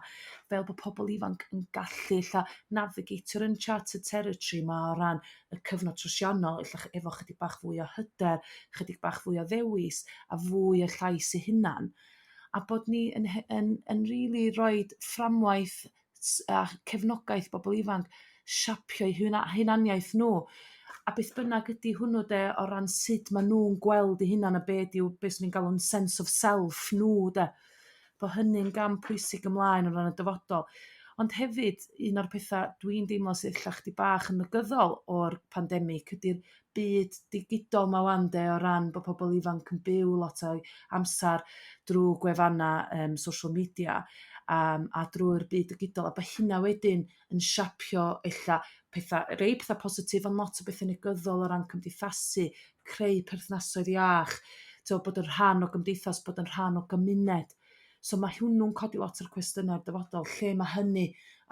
fel bo' pobl ifanc yn gallu 'lla navigatio'r uncharted territory 'ma o ran y cyfnod trosiannol ella ch- efo 'chydig bach fwy o hyder 'chydig bach fwy o ddewis a fwy o llais 'u hunan a bod ni yn h- yn yn rili roid fframwaith a cefnogaeth bobl ifanc siapio 'u huna- hunaniaeth nhw a beth bynnag ydy hwnnw de o ran sud ma' nhw'n gweld 'u hunan a be' 'dyw be swn i'n galw'n sense of self nhw 'de? Bo hynny'n gam pwysig ymlaen o ran y dyfodol. Ond hefyd un o'r petha' dwi'n deimlo sy ella 'chydig bach yn negyddol o'r pandemig ydy'r byd digidol 'ma 'wan 'de o ran bo' pobl ifanc yn byw lot o'u amsar drw' gwefanna' yrm social media a a drw'r byd digidol a bo hynna wedyn yn siapio ella petha' rei petha' positif on' lot o betha' negyddol o ran cymdeithasu creu perthnasoedd iach t'o' bod yn rhan o gymdeithas bod yn rhan o gymuned. So ma' hwnnw'n codi lot o'r cwestiyna'r dyfodol lle ma' hynny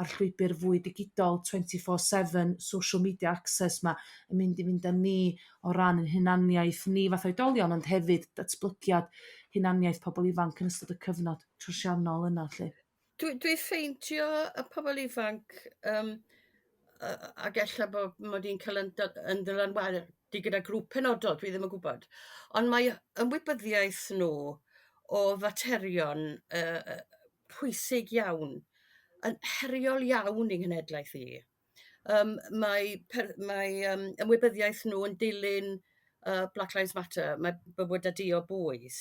a'r llwybr fwy digidol twenty four seven social media access 'ma yn mynd i fynd a ni o ran 'yn hunaniaeth ni fath oedolion ond hefyd datblygiad hunaniaeth pobl ifanc yn ystod y cyfnod trosiannol yna 'lly. Dwi dwi ffeindio y pobl ifanc yrm ag ella bo' mod i'n cael 'yn dy- 'yn dylanwadu gyda grŵp penodol dwi ddim yn gwybod ond mae ymwybyddiaeth nhw o faterion yrr pwysig iawn yn heriol iawn i nghenhedlaeth i. Ym mae per- mae ym ymwybyddiaeth nhw yn dilyn Black Lives Matter mae bywyda du o bwys.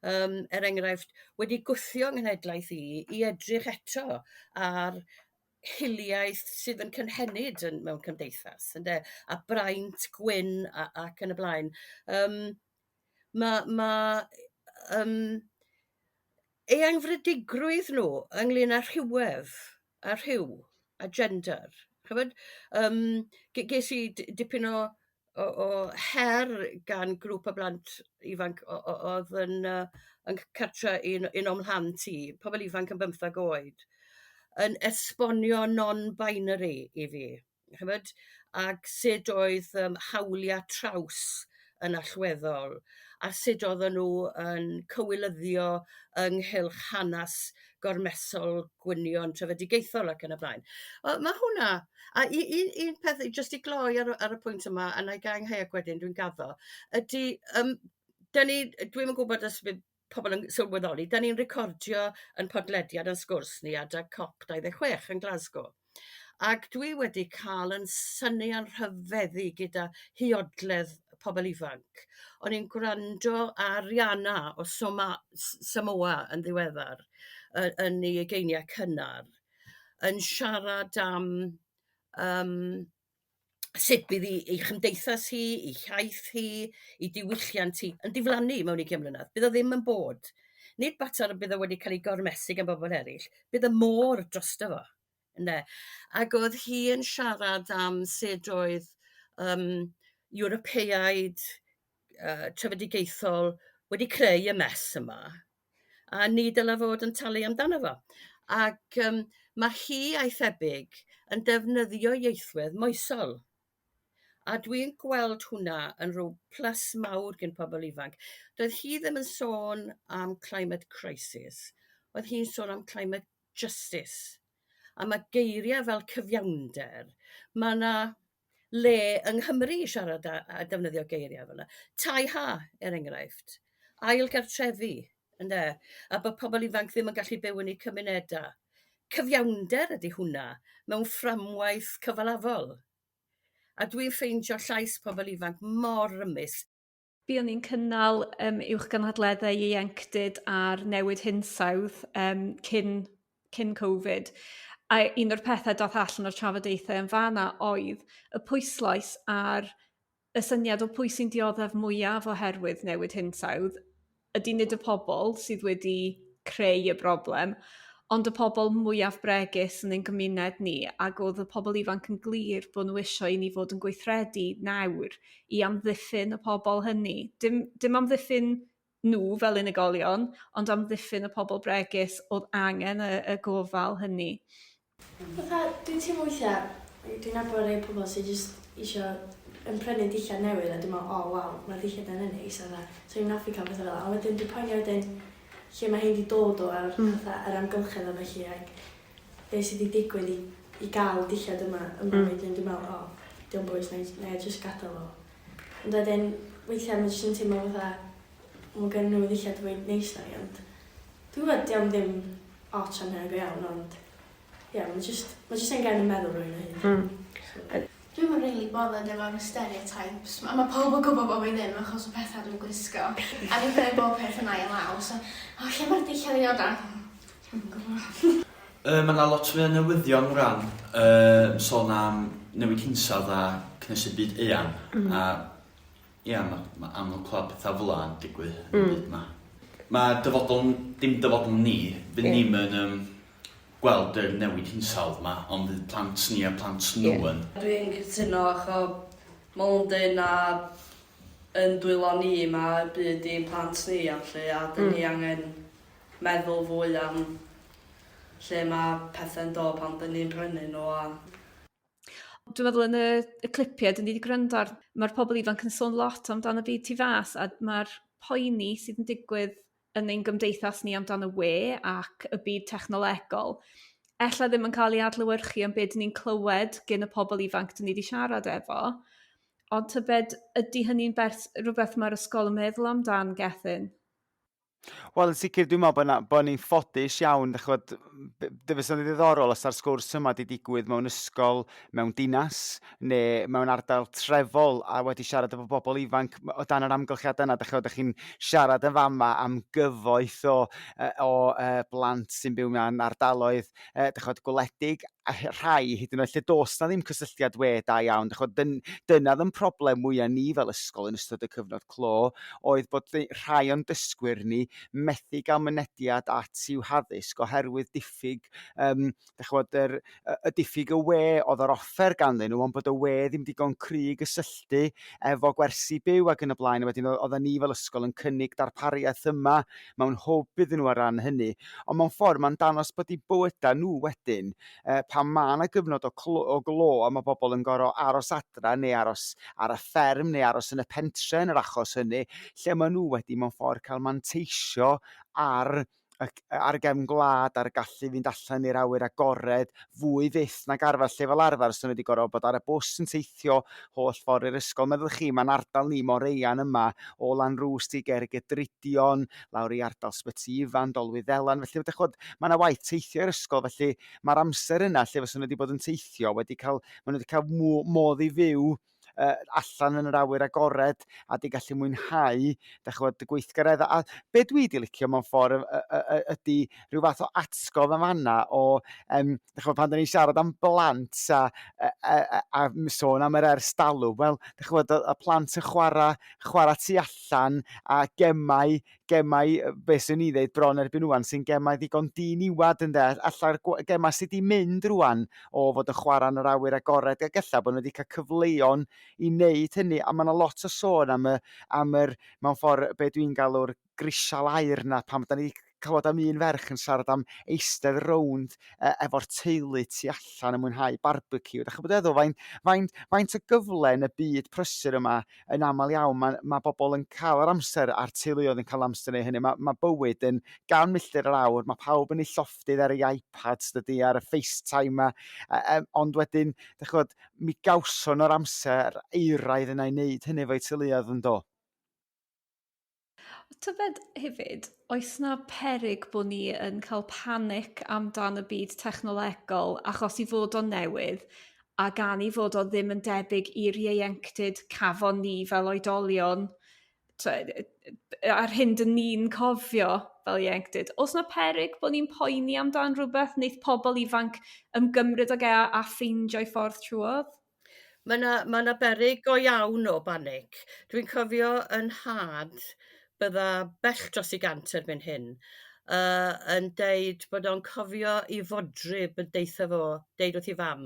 Ym er enghraifft wedi gwthio 'nghenhedlaeth i i edrych eto ar hiliaeth sydd yn cynhenid yn mewn cymdeithas ynde? A braint gwyn a ac yn y blaen. Ym ma' ma' ym euangfrydigrwydd nhw ynglyn â rhywedd a rhyw a gender ch'mod ym ge- ges i d- dipyn o o o her gan grŵp o blant ifanc o'dd yn yrr yn c- cartre un un o'm mhlant i pobl ifanc yn bymthag oed yn esbonio non-binary i fi ch'mod ag sud oedd ym hawlia' traws yn allweddol a sud o'dden nhw yn cywilyddio ynghylch hanas gormesol gwynion trefedigaethol ac yn y blaen. Wel ma' hwnna a u- un un peth jyst i gloi ar y ar y pwynt yma a 'na' gau 'ngheg wedyn dwi'n gaddo ydy ym dyn ni dwi'm yn gwybod os fydd pobl yn sylweddoli dyn ni'n recordio 'yn podlediad yn sgwrs ni adag cop 26 yn Glasgow ac dwi wedi ca'l 'yn synnu a'n rhyfeddu gyda huodledd pobl ifanc. O'n i'n gwrando ar Rihanna o Soma- S- Samoa yn ddiweddar yn ei ugeiniau cynnar yn siarad am ym sut bydd 'i 'i chymdeithas hi 'i hiaith hi 'i diwylliant hi yn diflannu mewn ugian mlynedd. Bydd o ddim yn bod. Nid bater y bydd o wedi cael ei gormesu gan bobl eraill bydd y môr drosto fo ynde? Ag o'dd hi yn siarad am sud oedd ym Ewropeaid trefedigaethol wedi creu y mess yma a ni dyla fod yn talu amdano fo. Ac ym ma' hi a'i thebyg yn defnyddio ieithwedd moesol. A dwi'n gweld hwnna yn r'w plus mawr gin pobl ifanc. Doedd hi ddim yn sôn am climate crisis oedd hi'n sôn am climate justice. A ma' geiria' fel cyfiawnder ma' 'na le yng Nghymru i siarad a a defnyddio geiriau fel 'na. Tai ha er enghraifft. Ail gartrefi ynde? A bod pobl ifanc ddim yn gallu byw yn 'u cymuneda'. Cyfiawnder ydy hwnna mewn fframwaith cyfalafol. A dwi'n ffeindio llais pobl ifanc mor rymus. Buon ni'n cynnal ym uwchgynhadleddau ieuenctid ar newid hinsawdd ym cyn Covid a un o'r pethau dath allan o'r trafodaethau yn fanna oedd y pwyslais ar y syniad o pwy sy'n dioddef mwyaf oherwydd newid hinsawdd ydy nid y pobl sydd wedi creu y broblem ond y pobl mwyaf bregus yn ein gymuned ni ac o'dd y pobl ifanc yn glir bo' nhw isio i ni fod yn gweithredu nawr i amddiffyn y pobl hynny. Dim amddiffyn nhw fel unigolion ond amddiffyn y pobl bregus o'dd angen y gofal hynny. Fatha dwi'n teimlo weithiau, dwi'n nabod rhai pobl sydd jyst isio yn prynu dillad newydd a dwi'n meddwl o waw mae'r dillad yna'n neis a fatha 'swn i'n hoffi cael pethau fel 'na ond wedyn dwi'n poeni wedyn lle mae hein 'di dod o a'r fatha yr amgylchedd a ballu ac be sy 'di digwydd i i gael y dillad yma yma wedyn dwi'n meddwl o dio'm bwys 'na i 'na i jyst gadael fo. Ond wedyn weithiau mae jyst yn teimlo fatha ma' gen nhw ddillad fwy neis na fi ond dwi'n gwybod dio'm ddim ots am hynna go iawn ond ie ma' jyst ma' jyst yn gen yn meddwl rywun o hyd. So. Dwi'm yn rili bothered efo'r stereotypes. Ma' ma' pawb yn gwybod bo' fi ddim achos o petha dwi'n gwisgo. A fi'n prynu bob peth yn ail law so o lle ma'r dillad i ddod o? Dwi'm yn gwbo. Yy ma' 'na lot fwy o newyddion rwan yy sôn am newid hinsawdd a cynhesu byd eang a ia ma' ma' amlwg clywad petha fela yn digwydd yn y byd 'ma. Ma' dyfodol n- dim dyfodol ni fydd ni'm yn yym gweld yr newid hinsawdd 'ma ond fydd plant ni a plant nhw yn. Dwi'n cytuno acho ma' nhw'n deud na yn dwylo ni ma' y byd i'n plant ni a ballu a 'dyn ni angen meddwl fwy am lle ma' pethe'n dod pan 'dyn ni'n prynu nhw a Dwi'n meddwl yn y clipiau dyn ni 'di gwrando ar ma'r pobl ifanc yn sôn lot amdan y byd tu fas a ma'r poeni sydd yn digwydd yn ein gymdeithas ni amdan y we ac y byd technolegol ella ddim yn cael ei adlewyrchu yn be dyn ni'n clywed gin y pobl ifanc dyn ni 'di siarad efo ond tybed ydy hynny'n bert- rhywbeth ma'r ysgol yn meddwl amdan Gethin? Wel yn sicr dwi'n me'wl bo' 'na bo' ni'n ffodus iawn dych ch'mod b- fysa'n ddiddorol os 'a'r sgwrs yma 'di digwydd mewn ysgol mewn dinas ne' mewn ardal trefol a wedi siarad efo bobl ifanc o dan yr amgylchiada yna dych ch'mod dych chi'n siarad yn fama am gyfoeth o yrr o yrr blant sy'n byw mewn ardaloedd yrr dych ch'mod gwledig a rhai hyd yn oed lle do's 'na ddim cysylltiad we da iawn dych ch'mod dyna o'dd 'yn problem mwya' ni fel ysgol yn ystod y cyfnod clo oedd bod rhai o'n dysgwyr ni methu gael mynediad at i'w haddysg oherwydd diffyg ym dych ch'mod yr y diffyg y we. O'dd yr offer ganddyn nhw ond bod y we ddim digon cry' i gysylltu efo gwersi byw ac yn y blaen a wedyn o'ddan ni fel ysgol yn cynnig darpariaeth yma mewn hwb iddyn nhw ar ran hynny. Ond mewn ffordd mae'n dangos bod 'u bywyda nhw wedyn uh, pan mae yna gyfnod o, clo, o glo a mae bobl yn gorfod aros adra neu aros ar y fferm neu aros yn y pentre yn yr achos hynny, lle maen nhw wedi mewn ffordd cael manteisio ar y ar y gefn gwlad a'r gallu i fynd allan i'r awyr agored fwy fyth nag arfer lle fel arfer 'sa nhw wedi gorfod bod ar y bws yn teithio holl ffordd i'r ysgol. Meddylwch chi ma'n ardal ni mor eang yma o Lanrwst i Gerrigydrudion lawr i ardal Sbyty Ifan, Dolwyddelan felly dych ch'mod ma' 'na waith teithio i'r ysgol felly ma'r amser yna lle fysa nhw wedi bod yn teithio wedi cael ma' nhw wedi cael modd i fyw uh, allan yn yr awyr agored a 'di gallu mwynhau dach ch'mod y gweithgaredda'. A be dwi 'di licio mewn ffor' ydy rhyw fath o atgof yn fanna o yym dach ch'mod pan 'dan ni'n siarad am blant a a sôn am yr ers dalwm wel dach ch'mod y plant yn chwara' chwara' tu allan a gemau gemau be swn i ddeud bron erbyn 'wan sy'n gemau ddigon diniwad ynde? Alla'r gemau sy 'di mynd rwan o fod yn chwarae yn yr awyr agored ag ella bod nhw wedi cael cyfleon i wneud hynny a ma' 'na lot o sôn am y am yr mewn ffordd be dwi'n galw'r grisial aur 'na pan dan ni clywed am un ferch yn siarad am eistedd rownd efo'r teulu tu allan yn mwynhau barbeciw. Dach chi'n gwybod be dwi'n feddwl? Faint faint faint o gyfle yn y byd prysur yma yn aml iawn ma' ma' bobl yn cael yr amser a'r teuluoedd yn cael amser i wneud hynny. Ma' ma' bywyd yn gan milltir yr awr, ma' pawb yn eu llofftydd ar eu iPads dydy, ar y FaceTime 'ma, ond wedyn dach ch'mod mi gawson nhw'r amser euraidd yna i wneud hynny efo'u teuluoedd yn do? Tybed hefyd oes 'na peryg bo' ni yn ca'l panic amdan y byd technolegol achos 'i fod o'n newydd a gan 'i fod o ddim yn debyg i'r ieuenctid cafon ni fel oedolion a'r hyn 'dyn ni'n cofio fel ieuenctid. O's 'na peryg bo' ni'n poeni amdan rhywbeth neith pobl ifanc ymgymryd ag e a ffeindio'i ffordd tr'wodd? Mae 'na ma' 'na beryg go iawn o banic. Dwi'n cofio 'yn nhad bydda bell dros 'i gant erbyn hyn yrr yn deud bod o'n cofio 'i fodryb yn deutha fo deud wrth 'i fam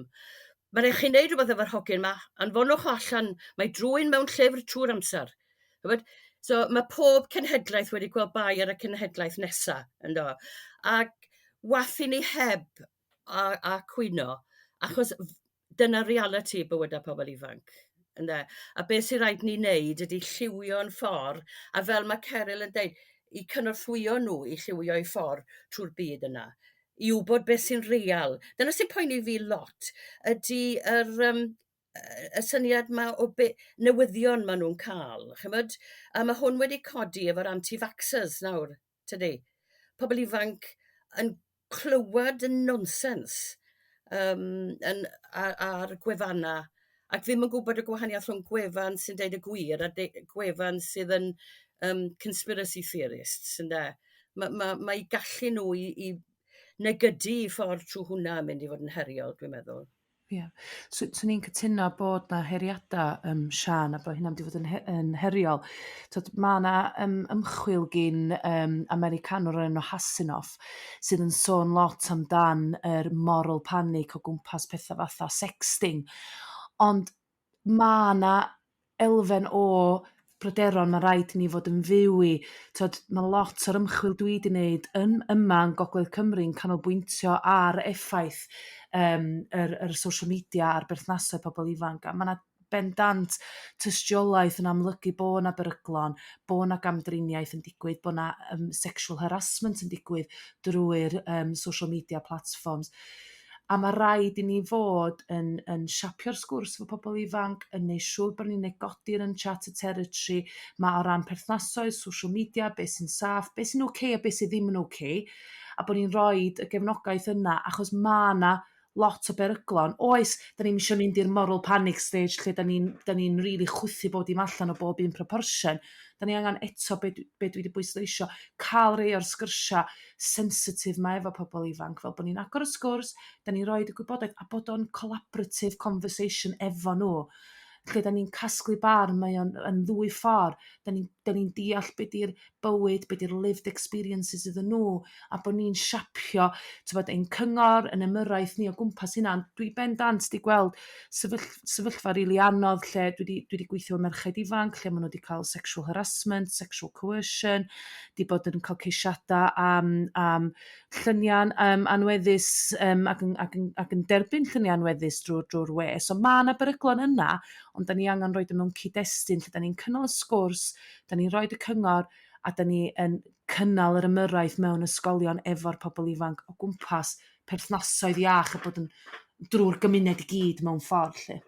"Ma' rai' chi neud rhywbeth efo'r hogyn 'ma anfonwch o allan mae drwyn mewn llyfr trw'r amser." Ch'mod? So ma' pob cenhedlaeth wedi gweld bai ar y cenhedlaeth nesa' yndo? Ag wa'th i ni heb a a cwyno achos dyna realiti bywyda pobl ifanc ynde? A beth sy raid ni wneud ydy lliwio'n ffor' a fel ma' Caryl yn deud 'u cynorthwyo nhw i lliwio'u ffor' trw'r byd yna i w'bod beth sy'n real. Dyna sy'n poeni fi lot ydy yr ym y syniad 'ma o be' newyddion ma' nhw'n ca'l ch'mod? A ma' hwn wedi codi efo'r anti-vaxxers nawr tydi? Pobl ifanc yn clywed y nonsens ym yn ar gwefanna ac ddim yn gwybod y gwahaniaeth rhwng gwefan sy'n deud y gwir a de- gwefan sydd yn ym conspiracy theorists ynde? Ma' ma' ma' 'u gallu nhw i negydu 'u ffordd trw hwnna yn mynd i fod yn heriol dwi'n meddwl. Ia. So 'swn i'n cytuno bod 'na heriada' ym Siân a bo' hynna'n mynd i fod yn he- yn heriol. T'od ma' 'na ym ymchwil gin ym Americanwr o'r enw Hasinoff sydd yn sôn lot am dan yr moral panic o gwmpas petha' fatha sexting ond ma' 'na elfen o bryderon ma' raid i ni fod yn fyw i. T'od ma' lot o'r ymchwil dwi 'di neud yn yma yn Gogledd Cymru'n canolbwyntio ar effaith yrm yr yr social media ar berthnasau pobl ifanc a ma' 'na bendant tystiolaeth yn amlygu bo' 'na beryglon bo' 'na gamdriniaeth yn digwydd bo' 'na yrm sexual harrasment yn digwydd drwy'r yrm social media platforms. A ma' raid i ni fod yn yn siapio'r sgwrs 'fo pobol ifanc yn neu' siwr bo ni'n negodi'r uncharted territory 'ma o ran perthnasoedd social media be' sy'n saff be' sy'n ok a be sy ddim yn ok a bo ni'n roid y gefnogaeth yna achos ma' 'na lot o beryglon. Oes dyn ni'm isio mynd i'r moral panic stage lle dyn ni'n dyn ni'n rili chwythu bob dim allan o bob un proportion. Dyn ni angan eto be be dwi 'di bwysleisio ca'l rei o'r sgyrsia' sensitif 'ma efo pobol ifanc fel bo ni'n agor y sgwrs dyn ni roid y gwybodaeth a bod o'n collaborative conversation efo nhw lle dyn ni'n casglu barn mae o'n yn ddwy ffor' dyn ni'n dyn ni'n deall be 'di'r bywyd be 'di'r lived experiences iddyn nhw a bod ni'n siapio t'bod ein cyngor yn ymyrraeth ni o gwmpas hynna ond dwi bendant 'di gweld sefyll- sefyllfa rili anodd lle dwi 'di dwi 'di gweithio 'fo merched ifanc lle ma' nhw 'di cael sexual harassment sexual coercion 'di bod yn cael ceisiada' am am llunia' ym anweddus ym ac yn ac yn ac yn derbyn llunia' anweddus drw'r drw'r we. So ma' 'na beryglon yna ond dyn ni angan roid o mewn cyd-destun lle dyn ni'n cynnal y sgwrs dyn ni'n roid y cyngor a dyn ni yn cynnal yr ymyrraeth mewn ysgolion efo'r pobl ifanc o gwmpas perthnasoedd iach a bod yn drw'r gymuned i gyd mewn ffordd 'lly.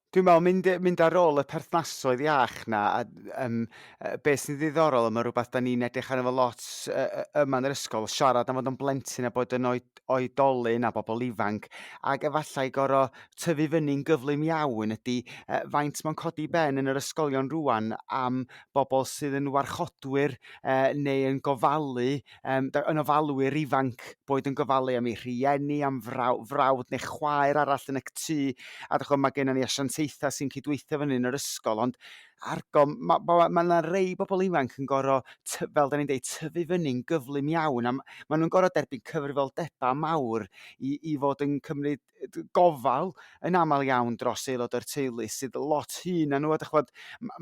Dwi'n me'wl mynd yy mynd ar ôl y perthnasoedd iach 'na a ym yy beth sy'n ddiddorol a ma' rwbath 'dan ni'n edrych arno fo lot yrr yy yma yn yr ysgol siarad am fod yn blentyn a bod yn oed- oedolyn a bobl ifanc ag efallai gor'o' tyfu fyny'n gyflym iawn ydy yrr faint ma'n codi 'i ben yn yr ysgolion rwan am bobl sydd yn warchodwyr yrr neu yn gofalu yrm yn ofalwyr ifanc boed yn gofalu am eu rhieni am fraw- frawd neu chwaer arall yn y tŷ a dych ch'mod ma' gennon ni asiantaethau sy'n cydweithio fyny yn yr ysgol ond argol ma' ma' ma' 'na rei bobl ifanc yn gor'o' ty- fel dan ni'n deud tyfu fyny'n gyflym iawn a m- ma' nhw'n gor'o' derbyn cyfrifoldeba' mawr i i fod yn cymryd gofal yn aml iawn dros aelod o'r teulu sydd lot hŷn na nhw a dych ch'mod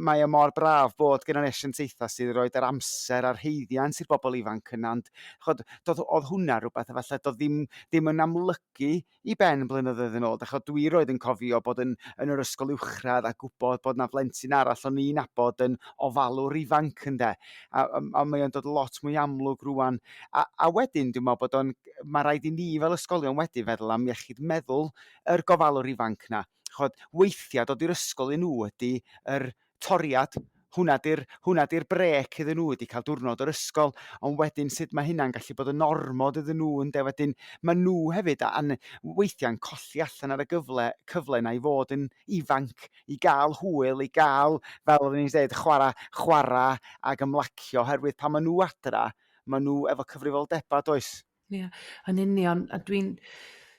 mae o mor braf bod gennon ni asiantaethau sydd roid yr amser a'r haeddiant i'r bobl ifanc yna ond ch'od do'dd o'dd hwnna rhywbeth efallai do'dd ddim ddim yn amlygu i ben blynyddoedd yn ôl dych ch'od dwi 'roid yn cofio bod yn yn yr ysgol uwchradd a gwybod bod 'na blentyn arall o'n i'n nabod yn ofalwr ifanc ynde? A a a mae o'n dod lot mwy amlwg rwan a a wedyn dwi'n me'wl bod o'n ma' raid i ni fel ysgolion wedyn feddwl am iechyd meddwl yr gofalwr ifanc 'na. Ch'od weithia' dod i'r ysgol i nhw ydy yr toriad. Hwnna 'di'r hwnna 'di'r brêc iddyn nhw ydy cael diwrnod o'r ysgol ond wedyn sut ma' hynna'n gallu bod yn ormod iddyn nhw ynde wedyn ma' nhw hefyd a a'n weithia'n colli allan ar y gyfle cyfle 'na i fod yn ifanc i ga'l hwyl i ga'l fel oedden ni'n dweud chwara' chwara' ag ymlacio oherwydd pan ma' nhw adra ma' nhw efo cyfrifoldeba' does? Ia yn union a dwi'n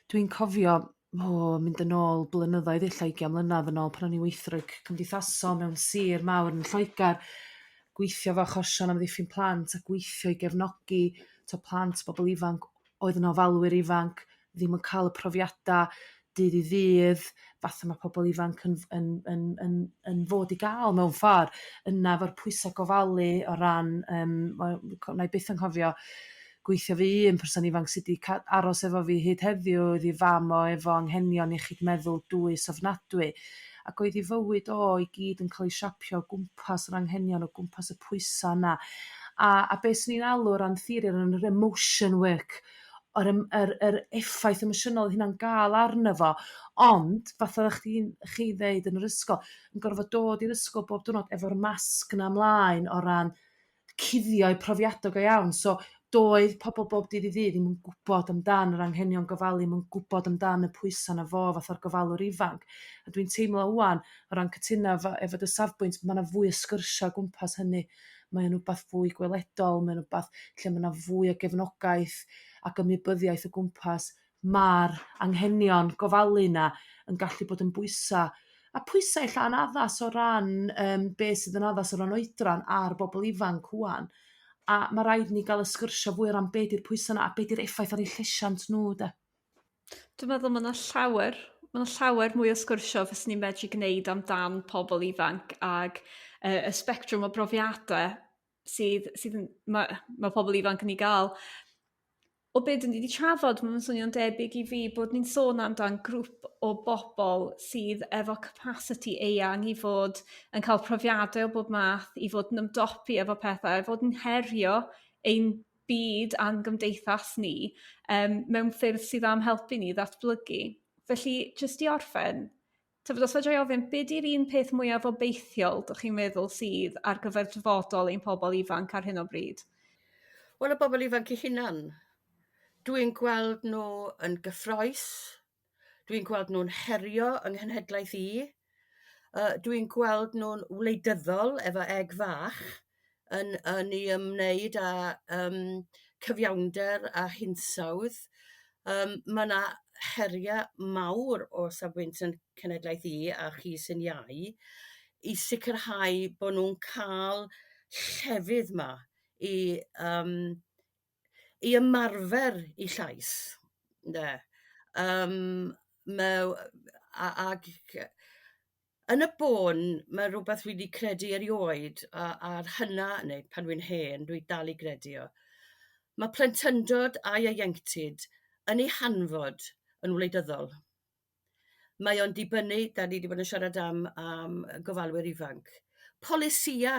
dwi'n cofio o mynd yn ôl blynyddoedd ella ugian mlynadd yn ôl pan o'n i'n weithrwraig cymdeithasol mewn sir mawr yn Lloegr gweithio 'fo achosion amddiffyn plant a gweithio i gefnogi t'o' plant bobol ifanc oedd yn ofalwyr ifanc ddim yn ca'l y profiada' dydd i ddydd fatha ma' pobol ifanc yn yn yn yn yn fod i ga'l mewn ffor' yna 'fo'r pwysa' gofalu o ran yrm 'na'i byth anghofio gweithio 'fo un person ifanc sy 'di ca- aros efo fi hyd heddiw o'dd 'i fam o efo anghenion iechyd meddwl dwys ofnadwy ac oedd 'i fywyd o i gyd yn ca'l 'i siapio o gwmpas yr anghenion o gwmpas y pwysa' 'na a a be swn i'n alw o ran theori yr emotion work o'r yrm yr yr effaith emosiynol o'dd hynna'n ga'l arno fo ond fath o'ddach chdi'n chi ddeud yn yr ysgol yn gorfod dod i'r ysgol bob diwrnod efo'r masg 'na mlaen o ran cuddio'u profiada' go iawn so doedd pobl bob dydd i ddydd ddim yn gwybod amdan yr anghenion gofalu 'm yn gwybod amdan y pwysa' 'no fo fath a'r gofalwr ifanc. A dwi'n teimlo 'wan o ran cytuno efo efo dy safbwynt ma' 'na fwy o sgyrsia' o gwmpas hynny. Mae o'n wbath fwy gweledol mae'n wbath lle ma' 'na fwy o gefnogaeth ac ymwybyddiaeth o gwmpas ma'r anghenion gofalu 'na yn gallu bod yn bwysa' a pwysa' ella anaddas o ran yrm beth sydd yn addas o ran oedran ar bobl ifanc 'wan a ma' raid ni ga'l y sgwrsia' fwy o ran be 'di'r pwysa' 'na a be 'di'r effaith ar 'u llesiant nhw de? Dwi'n meddwl ma' 'na llawer ma' 'na llawer mwy o sgwrsio fyswn i'n medru gneud am dan pobl ifanc ag yrr y sbectrwm o brofiade sydd sydd yn ma' ma' pobl ifanc yn 'u ga'l. O be' dyn ni 'di trafod ma'n swnio'n debyg i fi bod ni'n sôn am dan grŵp o bobl sydd efo capasiti eang i fod yn cael profiade o bob math i fod yn ymdopi efo pethau a fod yn herio ein byd a'n gymdeithas ni yym mewn ffyrdd sydd am helpu ni ddatblygu. Felly jyst i orffen, tybed os fedra i ofyn be 'di'r un peth mwyaf obeithiol dych chi'n meddwl sydd ar gyfer dyfodol ein pobl ifanc ar hyn o bryd? Wel y bobl ifanc 'u hunan. Dwi'n gweld nhw yn gyffrous. Dwi'n gweld nhw'n herio yng nghenhedlaeth i. Yrr dwi'n gweld nhw'n wleidyddol efo eg fach yn yn 'u ymwneud â yrm cyfiawnder a hinsawdd. Yrm ma' 'na heria' mawr o safbwynt 'yn cenhedlaeth i a chi sy'n iau i sicrhau bo' nhw'n ca'l llefydd 'ma i yrm i ymarfer 'u llais ynde? Yrm mew- a ag yn y bôn ma' rwbeth dwi 'di credu erioed a a'r hyna' neu pan wy'n hen dwi dal i gredu o ma' plentyndod a ieuenctid yn 'u hanfod yn wleidyddol. Mae o'n dibynnu dan ni 'di bod yn siarad am am gofalwyr ifanc polisia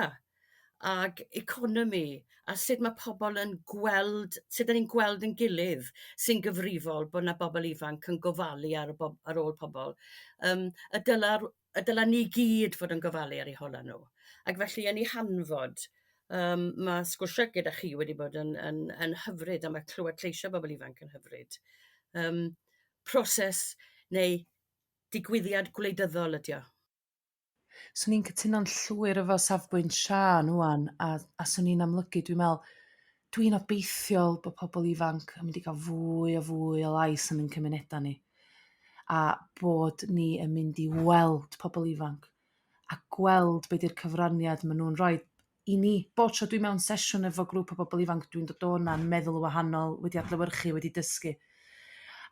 ag economi a sut ma' pobl yn gweld sut dyn ni'n gweld 'yn gilydd sy'n gyfrifol bo 'na bobl ifanc yn gofalu ar y bob- ar ôl pobl yrm y dyla'r y dyla ni gyd fod yn gofalu ar 'u hola nhw ac felly yn 'u hanfod yrm ma' sgwrsio gyda chi wedi bod yn yn yn hyfryd a ma' clywed lleisia' bobl ifanc yn hyfryd yrm proses neu digwyddiad gwleidyddol ydy o. Swn i'n cytuno'n llwyr efo safbwynt Siân 'wan a a swn i'n amlygu dwi me'l dwi'n obeithiol bo' pobl ifanc yn mynd i ga'l fwy a fwy o lais yn 'yn cymuneda' ni a bod ni yn mynd i weld pobl ifanc a gweld be 'di'r cyfraniad ma' nhw'n roid i ni. Bob tro dwi mewn sesiwn efo grwp o bobl ifanc dwi'n dod o 'na'n meddwl yn wahanol wedi adlewyrchu wedi dysgu.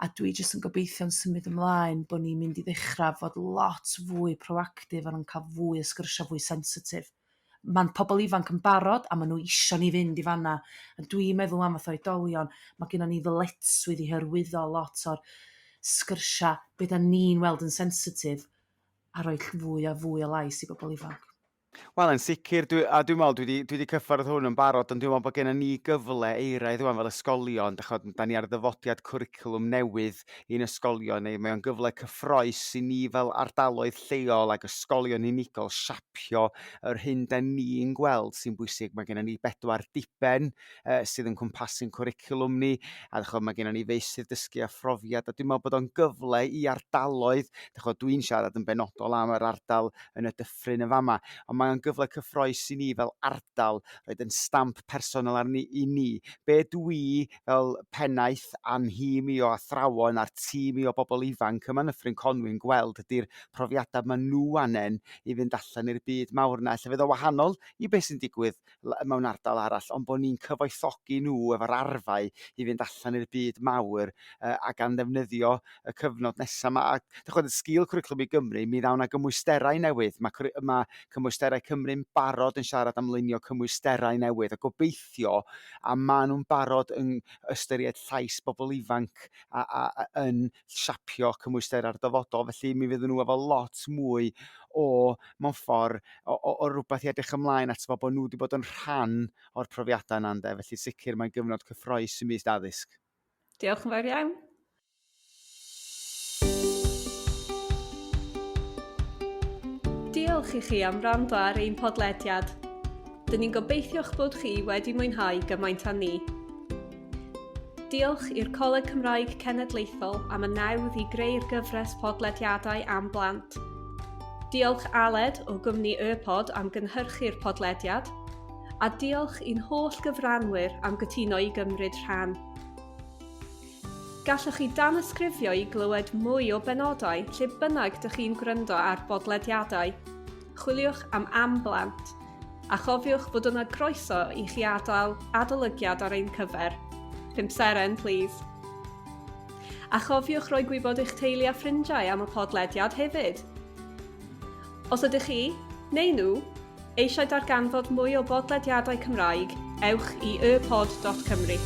A dwi jyst yn gobeithio'n symud ymlaen bo ni'n mynd i ddechra' fod lot fwy proactif a cael fwy o sgyrsia' fwy sensitif. Ma'n pobl ifanc yn barod a ma' nhw isio ni fynd i fan 'na. A dwi'n meddwl am fath oedolion ma' ginon ni ddyletswydd i hyrwyddo lot o'r sgyrsia' be dan ni'n weld yn sensitif a roi fwy a fwy o lais i bobl ifanc. Wel yn sicr dwi a dwi me'wl dwi 'di dwi 'di cyffordd hwn yn barod ond dwi me'wl bod gennon ni gyfle euraidd rwan fel ysgolion dych ch'od dan ni ar ddyfodiad cwricwlwm newydd i'n ysgolion ni. Mae o'n gyfle cyffrous i ni fel ardaloedd lleol ag ysgolion unigol siapio yr hyn dan ni'n gweld sy'n bwysig. Mae gennon ni bedwar diben yrr sydd yn cwmpasu'n cwricwlwm ni a dych ch'od ma' gennon ni feysydd dysgu a phrofiad a dwi me'wl bod o'n gyfle i ardaloedd dych ch'od dwi'n siarad yn benodol am yr ardal yn y dyffryn yn fama ond mae o'n gyfle cyffrous i ni fel ardal roid 'yn stamp personol arni i ni. Be dwi fel pennaeth a'n nhîm i o athrawon a'r tîm i o bobl ifanc yma yn Nyffryn Conwy'n gweld ydy'r profiadau ma' nhw anen i fynd allan i'r byd mawr 'na. Ella fydd o wahanol i beth sy'n digwydd mewn ardal arall ond bod ni'n cyfoethogi nhw efo'r arfau i fynd allan i'r byd mawr uh, a gan ddefnyddio y cyfnod nesaf 'ma. A dych ch'mod yn sgil Cwricwlwm i Gymru mi ddaw 'na gymwysterau newydd. Mae cwri- ma' Cymwysterau Cymru'n barod yn siarad am lunio cymwysterau newydd a gobeithio a maen nhw'n barod yn ystyried llais bobl ifanc a, a, a yn siapio cymwysterau'r dyfodol. Felly mi fydden nhw efo lot mwy o, mewn ffordd, o, o, o rywbeth i edrych ymlaen ato fo bod nhw wedi bod yn rhan o'r profiadau yna ynde. Felly sicr mae'n gyfnod cyffrous ym myd addysg. Diolch yn fawr iawn. Diolch i chi am wrando ar ein podlediad. Dyn ni'n gobeithio'ch bod chi wedi mwynhau gymaint â ni. Diolch i'r Coleg Cymraeg Cenedlaethol am y nawdd i greu'r gyfres podlediadau am blant. Diolch Aled o gwmni Y Pod am gynhyrchu'r podlediad, a diolch i'n holl gyfranwyr am gytuno i gymryd rhan. Gallwch chi danysgrifio i glywed mwy o benodau lle bynnag dych chi'n gwrando ar bodlediadau. Chwiliwch am Am Blant. A chofiwch fod yna groeso i chi adael adolygiad ar ein cyfer. Pump seren, plîs. A chofiwch roi gwybod i'ch teulu a ffrindiau am y podlediad hefyd. Os ydych chi, neu nhw, eisiau darganfod mwy o bodlediadau Cymraeg, ewch i ypod.cymru.